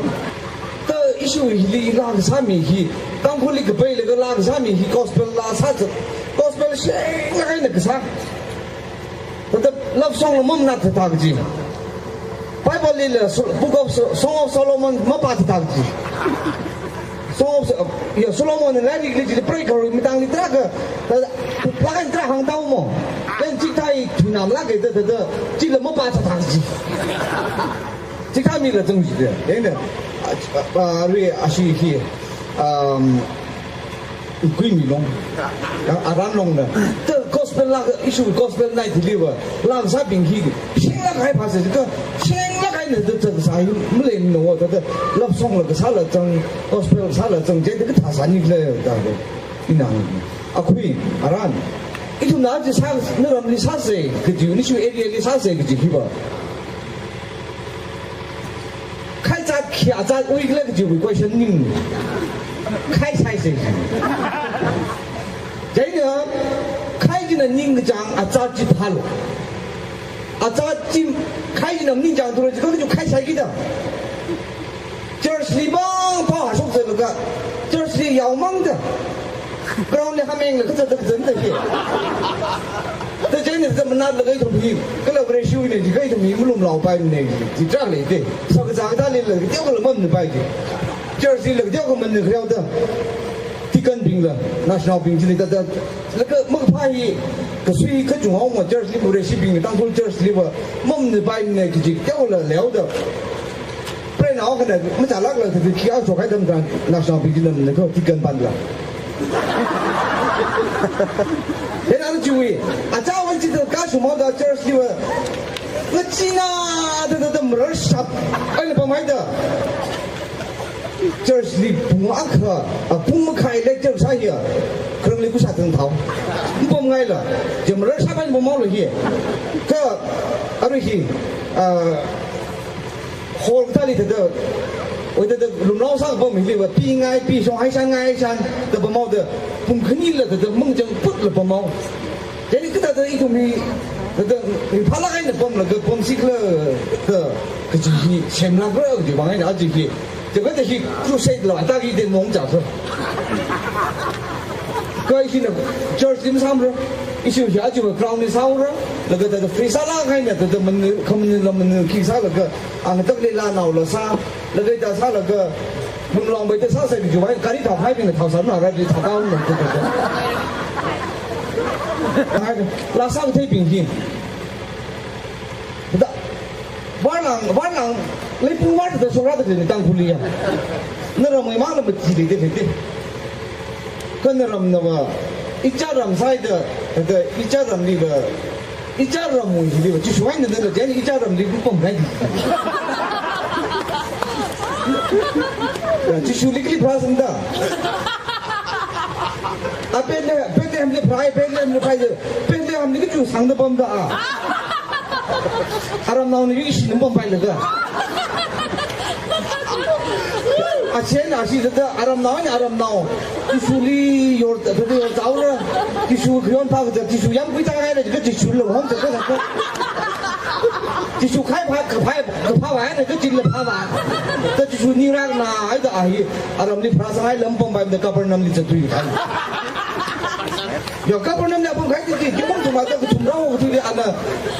Ta issue hili laa kasā mi hi, Tangkhulli kapailaga laa kasā mi hi, gospel laa sā cha, gospel shenglāk eina kasā. Thāda love song la mamanā thāda kaji. Bible lila so-, Book of So-, Song of Solomon mapā thāda kaji. Song of So-, ya, Solomon lairik li ji preikorwui matangli tarākha, thāda, laa kan tarā hāngtao mo. Then chithāi, Yamlāka da, da, da, chila mapā sāthang chi. Chikha mila zangchida. Yangna, a, a, a, arui ashi hi, um, Kuimilong. Ya, aran longna. Da gospel lāka, issue gospel night deliver. Lāngsābing hi. Shenglāk kahai phāsā, ka, shenglāk kahaina da, da, sāhi, maleino, da, da, love song la kasāla zang, gospel sāla zang, jida kathā sāni khala, da, da. Inang. Akhui, aran. Ithumna chi sā, naramli sāsa kaji, nishu area li sāsa kaji hiva. Khai zat khi azat ui khala kajiwui question ning. Khai sāsa. Chieina, khai china ningkachāng azat chi phālu. Azat chi, khai china ningchāng thura chi, kaji khai sāki da. Church li mang pao hashok zalaga, church li yaomang da. Ground li hameng la kazat kazat da hi. Da chieina da manat laga ithum hi, kala Vareshiwui eina jiakha ithum hi malumlaopaimana, chi tra lei da. Sā kazā kathā lila, teokha la mamaningpai da. Church lila teokha mamaningkhareo da. Deaconbingla, naoshinaobing chili da da. Laga makaphā hi, kasui kachunghaoma church li, Vareshibingla, Tangkhul church liva, mamaningpaimana kaji teokha la leo da. Preina akhana, machālākla, khi achokhai atam tharan, naoshinaobing china mamaningkha deacon panla. Hina chiwui, achāvā chida kashunghaoda church liva, ngachina da da da mararshap, eina pamhaida. Church li pung akha, a, pung makhai lecture sāya, kharangli kusā thang thao. Mpamngaila, chi mararshap eina pamhaolu hi. Kha, arui hi, a, hall kathāli thāda, oi thāda lumlao sākapam hiliva, pingai, pishong, haishan, ngai haishan, da pamhaoda, pung khanila thāda, mangchang putla pamhao. Chieina kathāda ithum hi, thāda, ringphālāk eina pamlaga, pamsi khala, da, kaji hi, semlākra, kaji vang eina, aja hi, thāda kathā hi, crusade la, athā hi, de mong chākha. Kha hina, church li masāmara, ishi hi, aja ground li sāura, laga thāda, free sālāk eina, thāda, manu, khamanu, lamanu, khi sālaga, ang thāda lei lānaola sā, laga thāda sālaga, lumlong bai thāda sāsa kajiwui, gari thao haibingla thao sāna, gari thao kaona, thāda, thāda. Laa sākatheibing hi. Da, varnang, varnang, leipung var da shokra da ni Tangkhulli ya. Naramwui mangla mati lei da lei da. Kha naramnava, ichā ram sāhaida, da ichā ramliva, ichā ramwui hiliva, Jishu eina nala, chieina ichā ramli kupam hai. Ya, Jishuli kali pharāsangda. A Bethlehem, Bethlehemli pharā, Bethlehemli pharā, Bethlehem li kachu sangda pamda a. Aramnaona yuishi num pampailaga. Achieina ashi thāda aramnao eina aramnao. Jishuli yor, thāda yorzaora. Jishu khayon phākazat, Jishu yamkhui tāngaila, kha Jishuli hom thāda thāda. Jishu khai phā, kaphā, kaphāva eina kachila phāva. Da Jishu ningrakna, haida a hi, aramli pharāsanghai lam pampaimada Capernaum li zatthui hai. Ya, Capernaum li apam khai chi, zingkum thumrada kathumrao kathuili ana,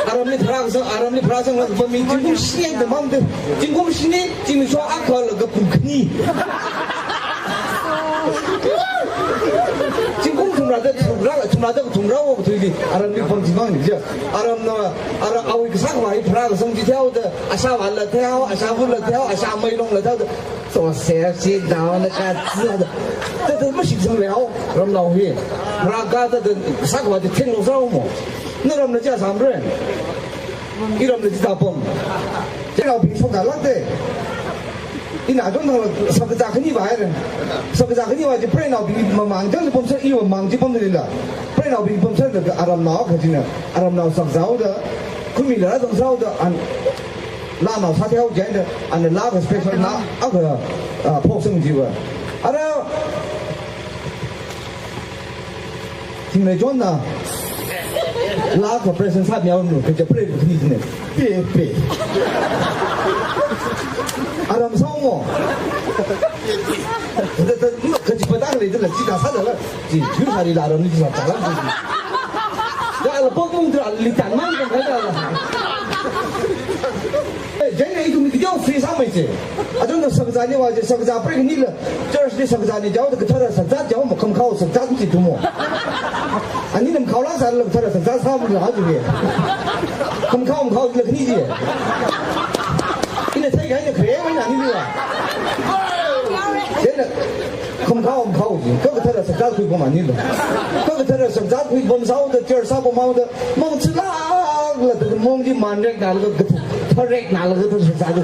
aramli pharāsang, aramli pharāsanglaga pam mi zingkum shini da mang da, zingkum shini, zimiksho akhalaga pung khani. Zingkum thumrada, thumra, thumrada kathumrao kathuili, aramli pam chi mang ni ja. Aramna, ara awui kasā khavai pharākasang chi theoda, ashāvāla theo, ashāvula theo, ashāmeilongla theoda. So, se, sit down, ka, zi, da. Thāda, thāda, mashitsang leo, ramnao hi. Rāka, thāda, sākhavai thenglo sāo mo. Naramna chi sāmara. Iramna chi tāpam. Chieina ping shokda lak de. Ina don thang la, sākazā khani va haira. Sākazā khani va chi preinaobing mamang chang pamser, iva mang chi pamlila. Preinaobing pamserlaga aramnao kachina. Aramnao sākazāhaoda. Khumi la rāzang sāhaoda, an, lānao sātheihao chieina, ana laa akha special na, akha, ah, phoksang chiva. Ara, Thinglei Johnna, laa akha present sāmihaonu, kaja pray with me, pe, pe. Aram sāo mo. Thāda, thāda, kaji padang lei thāla, chithā sālala. Chi, yur sālila aramli chi sātala. Ya, ala pok mung thāla, ali tan mang kan thāla. Eh, chieina Ithum video free sāmei chi. Athumna sakzā ni va chi, sakzā preikanila church li sakzā ni jihaoda kathara sakzā jihaoma, khamkhao sakzā chi thumo. Anina makhaolāk sālala kathara sakzā sāmala ha chi. Khamkhao makhaolāk ni chi. Ina theikahaina khare mai na ni va. Chieina khamkhao makhao chi, kha kathara sakzā khuipam manila. Kha kathara sakzā khuipam sāhaoda, church sāpam haoda, mong chilākla da mong chi manreknalaga, thareknalaga da sakzā da.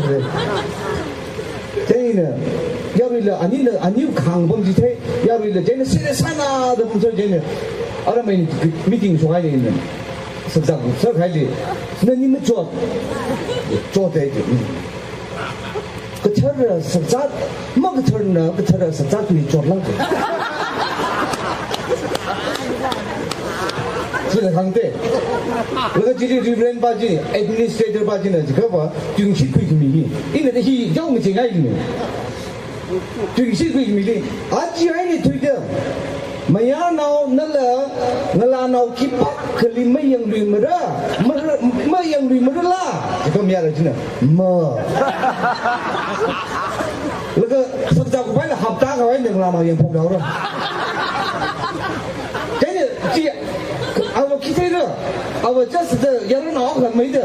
Chieina yaruila, anina, ani khangpam chi thei, yaruila, chieina serious sānada pamsai chieina. Ara mai meeting shohaili ina. Sakzā kusā khaili. Nani machot. Chot hai chi. Kathara sakzā, makatharana kathara sakzā tui chotlāka. Chila hāngda. Laga chili Reverend pa chi, administrator pa china jiakha va, tuingashit khuikhami hi. Ina da hi yao machingai ni. Tuingashit khuikhami hi. Aja eina thuida. Mayarnao nala, ngalānao khipākhali mayangluimara, mara, mayangluimarala. Jiakha mayara china. Ma. Laga sakzā kuphaila hapta khavai ngalānao yangphok haora. Chieina chi, ava khi theira, ava just da yaronnao khameida.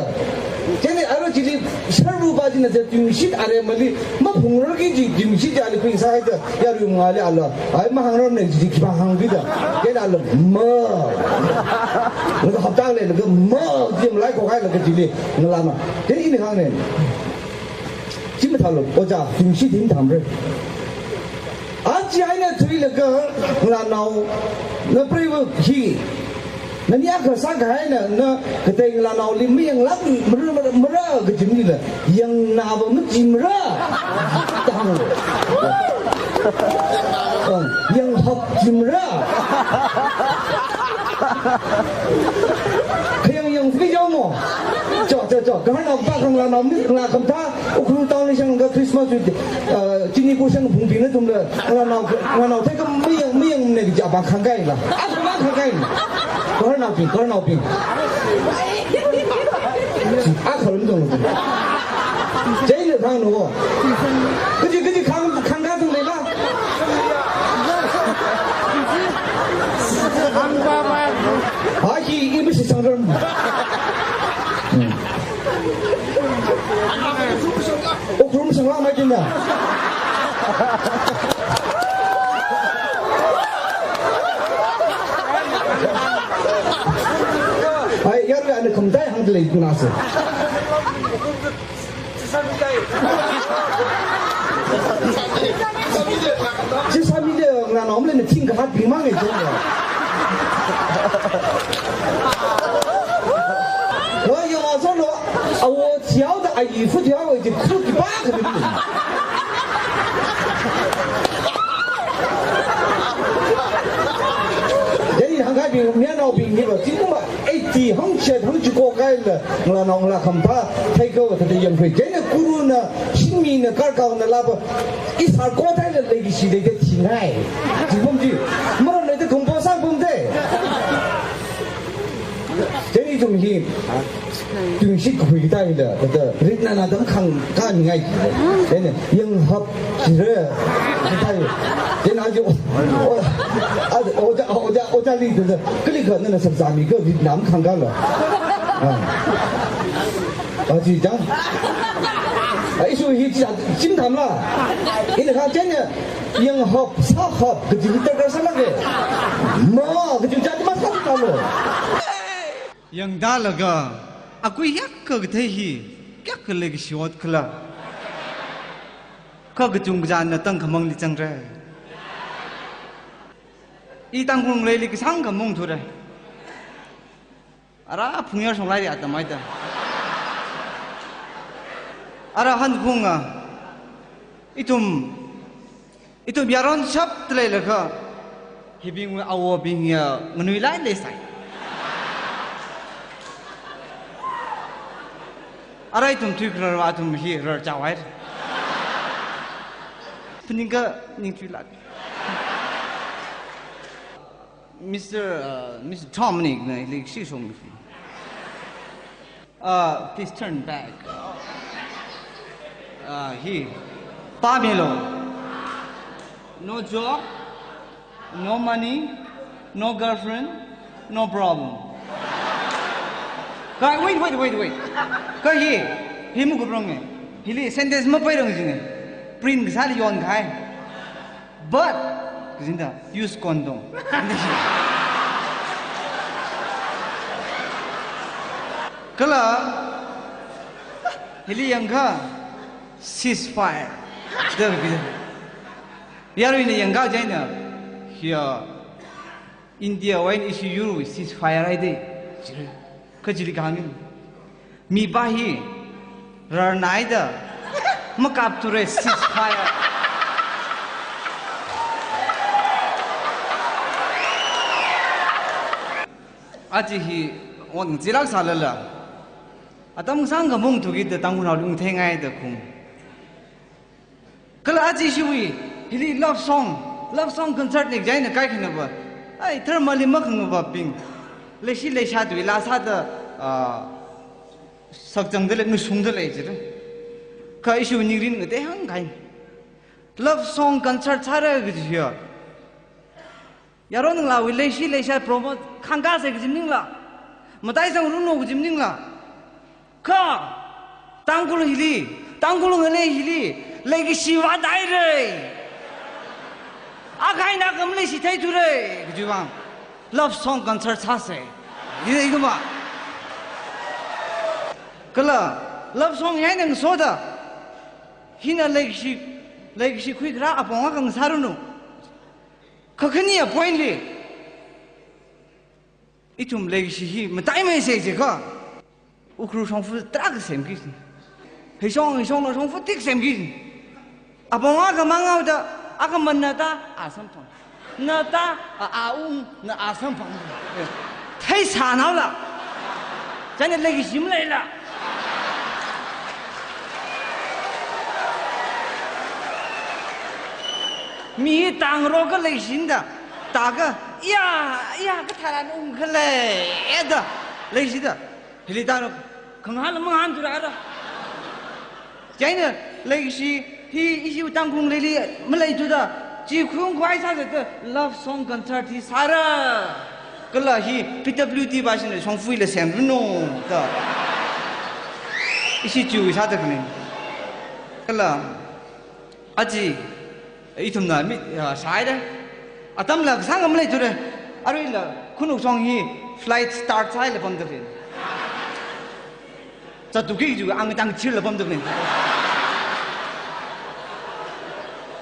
Chieina ara chili sharru pa china da tuingashit aremali, maphungrarki kaji tuingashit chi ali khuisāhaida, yarui mangāli ala. Ai mahāngrarmana kaji chi khipā hāngkida. Chieina ala ma. Laga hapta leilaga ma, chi malai khokhailaga chili ngalānao. Chieina ina hāngna. Chi mathālu, ojā, tuingashit hi mathāmara. Aja eina thuilaga ngalānao, na preiva hi, nani akha sākahaina, na katei ngalānaoli mayanglāk mara, mara, mara kaji maningla, yangnava machimara. Tang. Ang, yanghap chimara. Khayang yang free yao mo. Cho, cho, cho. Gaharnao pa khangalānao mi, ngalā khamathā, Ukhrul town li shang ka Christmas with, uh, chini ko shang phungbing na tumla, ngalānao, ngalānao thei ka mayang, mayangmana kaji apa khangkaila. Apa khangkaila. Gaharnaobing, gaharnaobing. Akha lam dong. Chieina hāngna. Kaji, kaji khang, khangka dong leila. Khangka ba. Ha hi, imashi sangram. Hmm. Ukhrul shangla mai kina. Ai, yar ya ne khamathā hāngda lei kuna se. Chi sāmida ngalānao maleina thingkha hātbing mang e chong ya. Lo ya ma so lo, awo thiao da ayi fu thiao e chi khu khipākha ni. Dei hāngkahaibing, mayarnaobing ni lo, chi kuma eighty hangchet hangchiko kahaila, ngalānao ngalā khamathā, theikha va thāda yangkhui. Chieina guruna, shimina, karkaona lapa, ishār ko thaila leikashi leida thingai. Chi pam chi, maram leida kumpo sāpam de. Chieina ithum hi, tuingashit khuikahai da, thāda, ritna na dam khangkaningai. Chieina, yanghap chira, kathā. Chieina aja, o, o, aja, ojā, ojā, ojāli thāda, kalikha nana sakzāmi ka ritna makhangkala. Ah. Aja chang. Ai, isu hi chi, chi mathāmala. Ina kha chieina, yanghap, sāhap, kaji hi darkar sālāka. Ma, kaji jat masālākalo. Yangdalaga, akui yak ka kathei hi, kayākha leikashi ot khala. Kha kachungkha china tangkhamangli zangra. I Tangkhul ngaleili kasāngkha maungthura. Ara phungyar shonglai ri atam haida. Ara hanphunga. Ithum Ithum yaron shapta leilakha, hibingwui awobing ya nganuilai leisai. Ara ithum thuikharar va athum hi rarchao hai. Phaningkha ningchuilāk. Mister, uh, Mister Dominic na ili shishong. Uh, please turn back. Ah, hi. Pamilo. No job, no money, no girlfriend, no problem. Kha, wait, wait, wait, wait. Kha hi, hi makuprang e. Hili sentence mapairang jine. Print kasāli yonkahai. But, kazinda, use condom. Kala, hili yangkha, ceasefire. Da, da. Yaruina yangkha chieina, hiya, India wui eina ishi yurwui ceasefire haida. Chire. Kachili kahāngin. Mipā hi rarnaida makapthura ceasefire. Aja hi ot ngachilāk sālala, atam sāngkha maungthuki da Tangkhulnaoli ungtheingaida kum. Kala aja ishiwui, hili love song, love song concert ne chieina kaikhanava. Ai, tharmali makhangavabing. Leishi leishātwui laa sāda, ah, sakchangda lei, ngasungda lei jire. Kha ishiwui ningrin ngatei hāngkahai. Love song concert sāra kaji hiya. Yaron ngalāwui leishi leishā promote khangkāsa kaji maningla. Mataisang runu kaji maningla. Kha, Tangkhul hili, Tangkhul ngalei hili, leikashi vāthaira. Akha eina akha maleishi theithura, kajiwui vang. Love song concert sāsa. Hi, hi kuma. Kala, love song hi eina ngasoda. Hina leikashi, leikashi khuikharā apong akha ngasāranu. Kha khaniya point li, ithum leikashi hi mataimeisa jiakha, Ukhrul shongfa tarākha semki. Hishong, hishongla shongfa tik semki. Apong akha mangaoda, akha mana ta, a samphang. Na ta, a, a ung, na a samphang. Theisānaola. Chieina leikashi maleila. Mi tangrok kha leishinda, taka, iya, iya, katharan ungkhala, eda, leishida. Hili tangrok, khangahān mangahānthura ara. Chieina, leikashi, hi, ishi Tangkhul leili, maleithuda, chi khungkhai sāsāda, love song concert hi sāra. Kala hi P W D bashina shongfaila semranu da. Ishi chiwui sāda khani. Kala aja ithumna mi, ah, sāhaira. Atamla kasāngkha maleithura. Aruila khanuk shong hi flight start sāhaila pamda khani. Zattuki ju ang tang chirla pamda khani.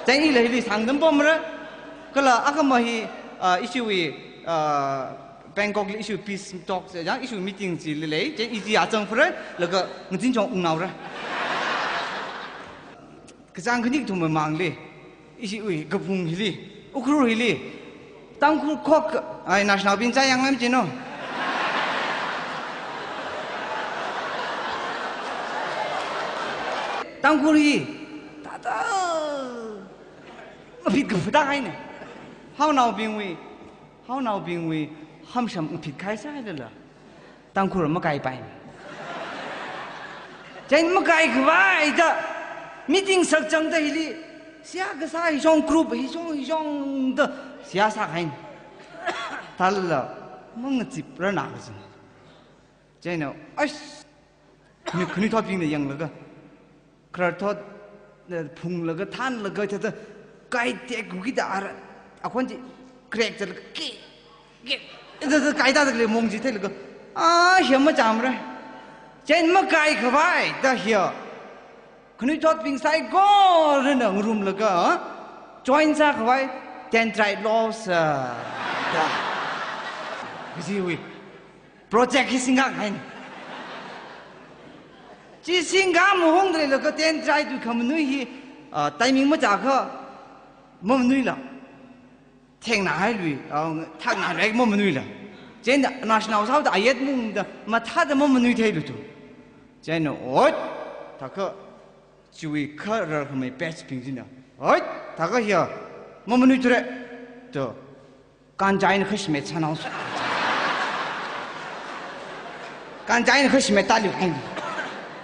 Chieina ila hili sangdam pamra. Kala akhama hi, ah, ishiwui, ah, Bangkok li ishiwui peace talks, yang ishiwui meeting chili lei, chieina ishi achang phura, laga ngazin chong ungnaora. Kachāng khani kathum mamangli, ishiwui kaphung hili, Ukhrul hili, Tangkhul khok, ai, national bin chayang lam chino. Tangkhul hi, tata, mapit kaphata haina. Haonaobingwui, haonaobingwui, hamsham mapit khai sāhailala. Tangkhul makaipai. Chieina makaikhavai da, meeting sakchangda hili, seihā kasā hishong group, hishong, hishongda, seihā sākahai. Thālala, mangaziprana kajina. Chieina, ash, mi khanuithotbingna yanglaga, khararthot, eh, phunglaga, thanlaga, thāda, kai tekki da ara, akhon chi crack zatlaga, ki, ki, da, da, kai da, da, le mong chi theilaga, ah, hiya machamra. Chieina makaikhavai da hiya. Khanuithotbing saikorana ngarumlaga, join sākhavai, dendrite laws, ah, da. Kajiwui. Project hi singkā haina. Chi singkā mahungda leilaga dendrite wui khamanui hi, ah, timing machākha mamanuila. Thengna hailui, ah, thakna rek mamanuila. Chieina national sāhaoda ayet mungda mathāda mamanui theilu tu. Chieina, ot, thākha chiwui kharar khamei batch bing china. Ot, thākha hiya, mamanuithura. To. Kanjaina khashmet sānao su. Kanjaina khashmet tali hai.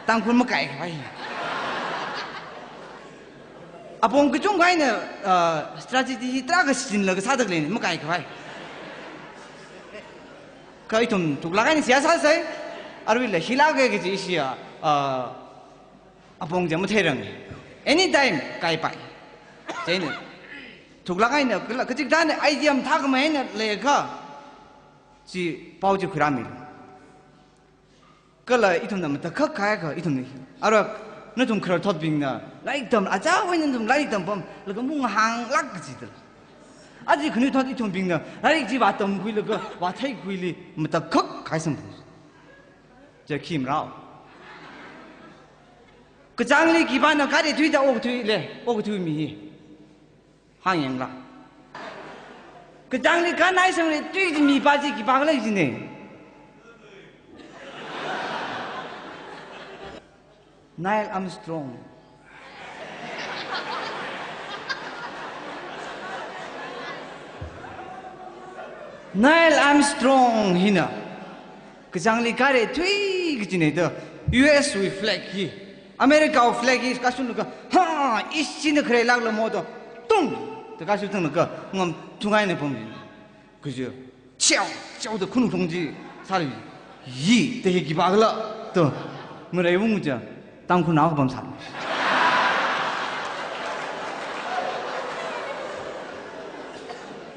Tangkhul makaipai. Apong kachungkha eina, ah, strategy hi tarākha shinlaga sāda khaleina, makaikhavai. Kha ithum thuklāk eina seihā sāsai, aruila hilāka kaji ishi, ah, apong chi matheirang. Anytime kaipai. Chieina thuklāk eina kala kachikathāna idea mathākhamei eina leiakha, chi pao chi khuirāmi. Kala ithumna matakhak kahaiakha ithumna. Ara nathum khararthotbingna lairik tam, achāwui eina nathum lairik tampamlaga mung hānglāk kajida. Aja khanuithot ithumbingna lairik chi vātamkhuilaga vātheikhuili matakhak kahai samphang. Chi khi marao. Kachāngli khipāna gari thuida okathui lei, okathui mi hi. Hāngyangla. Kachāngli kanai sangli tui chi mipā chi khipākhala jina. Neil Armstrong. Neil Armstrong hina kachāngli gari thui kajina da, U S wui flag hi, America wui flag hi kashunlaga, ha, ishina kharelākla mo da, tung da kashun thanglaga, ngam thungaina pamni. Kaja, chiao, chiao da khunung thong chi sāli, yi, da hi khipākhala da, mareiwung ja, Tangkhulnao kapam sā.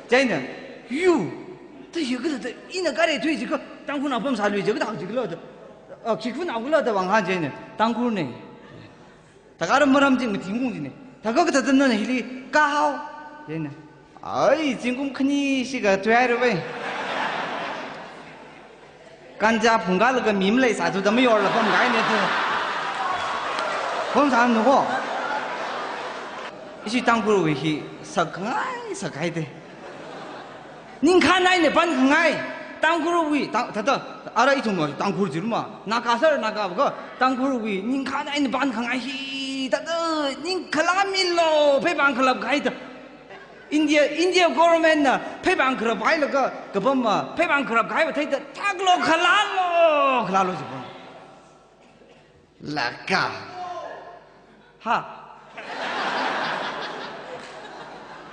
Chieina, yu, da hi kathāda, ina gari thui jiakha, Tangkhulnao pamsālui jiakha, da jiakhala da. Ah, khi khanao khala da vānghān chieina, Tangkhulna. Thākha ara maram chi mathingkung jina. Thākha kathāda nana hili kahao. Chieina. Ai, zingkum khani shikha thuihaira bai. Ganja phungkalaga mi maleisāthuda mayorla pamkahaina tu. Pamsānu ko. Ishi Tangkhulwui hi sakkhangai, sakkahai da. Ningkhān eina pankhangai. Tangkhulwui, Tang-, thāda, ara ithum Tangkhul jiruma. Naga sāra Naga vākha, Tangkhulwui ningkhān eina pankhangai hi, thāda, ningkhalā milo, pheipāng kharap kahai da. India, India government na pheipāng kharap hailaga, kapam ma, pheipāng kharap kahai vātheida, thaklo khalālo, khalālo jipam. Laga. Ha.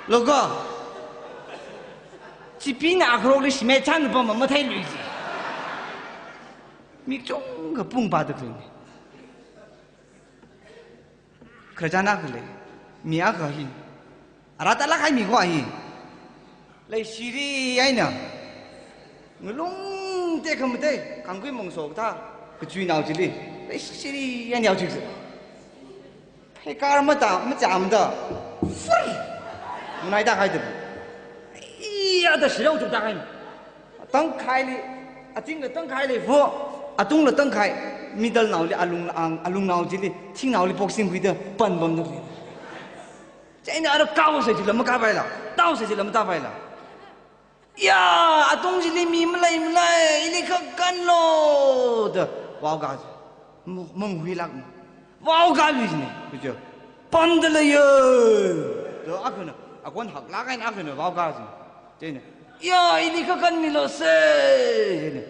Logo. Chipina akhrokli shimei chān pam matheilui ji. Mi kachungkha pung pāda khalei. Khararchan akha lei. Mi akha hi. Ara talāk kahai mi kho hi. Leishiri eina. Ngalung tekhamatei, kangkui mongso kathā, kachuinao chili. Leishiri eina yaochik se. Hei car mata, machamda. Fur! Nganai tākahai da. Iya da shirao chuktākahai. Tangkhaili, azingla tangkhaili vo, atungla tangkhai, middle naoli alung ang, alungnao chili, thingnaoli boxing khuida, pan pamda lei. Chieina ara kao se chila makāpaila, tao se chila matāpaila. Ya, atung chili mi malei malei, ili khakanlo, da, vaoka, mo-, monghuilāk, vaokalui jina, kaja, pamda leiya, da, akhana, akon haklāk eina akhana vaoka jina. Chieina, ya, ili khakanmilo se, chieina.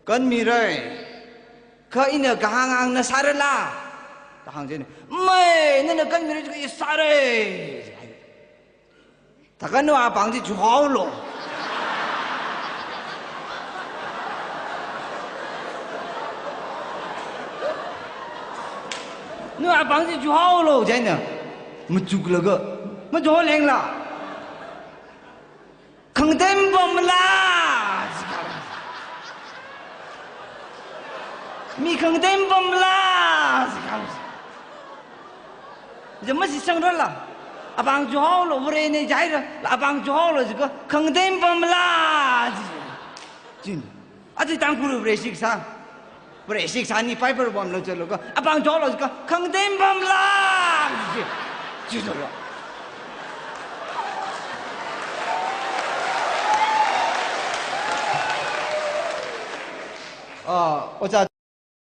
Kanmirai. Kha ina kahāng hāngna sārala. Da hāng chieina. Mai, nana kanmirai, i sārai. Thākha nawui apāng chi chuhaolo. Nawui apāng chi chuhaolo, chieina. Machuklaga. Machuho lengla. Khangatei pamla, jikha. Mi khangatei pamla, jikha. Jama si sangrala. Apāng chuhaolo, Varena jaira. Apāng chuhaolo, jikha. Khangatei pamla, jikha. Jin. Aja Tangkhul Vare shiksā. Vare shiksāna Bible pamlo chalo ka. Apāng chuhaolo ka. Khangatei pamla. Chi, chi chalo. Ah, oja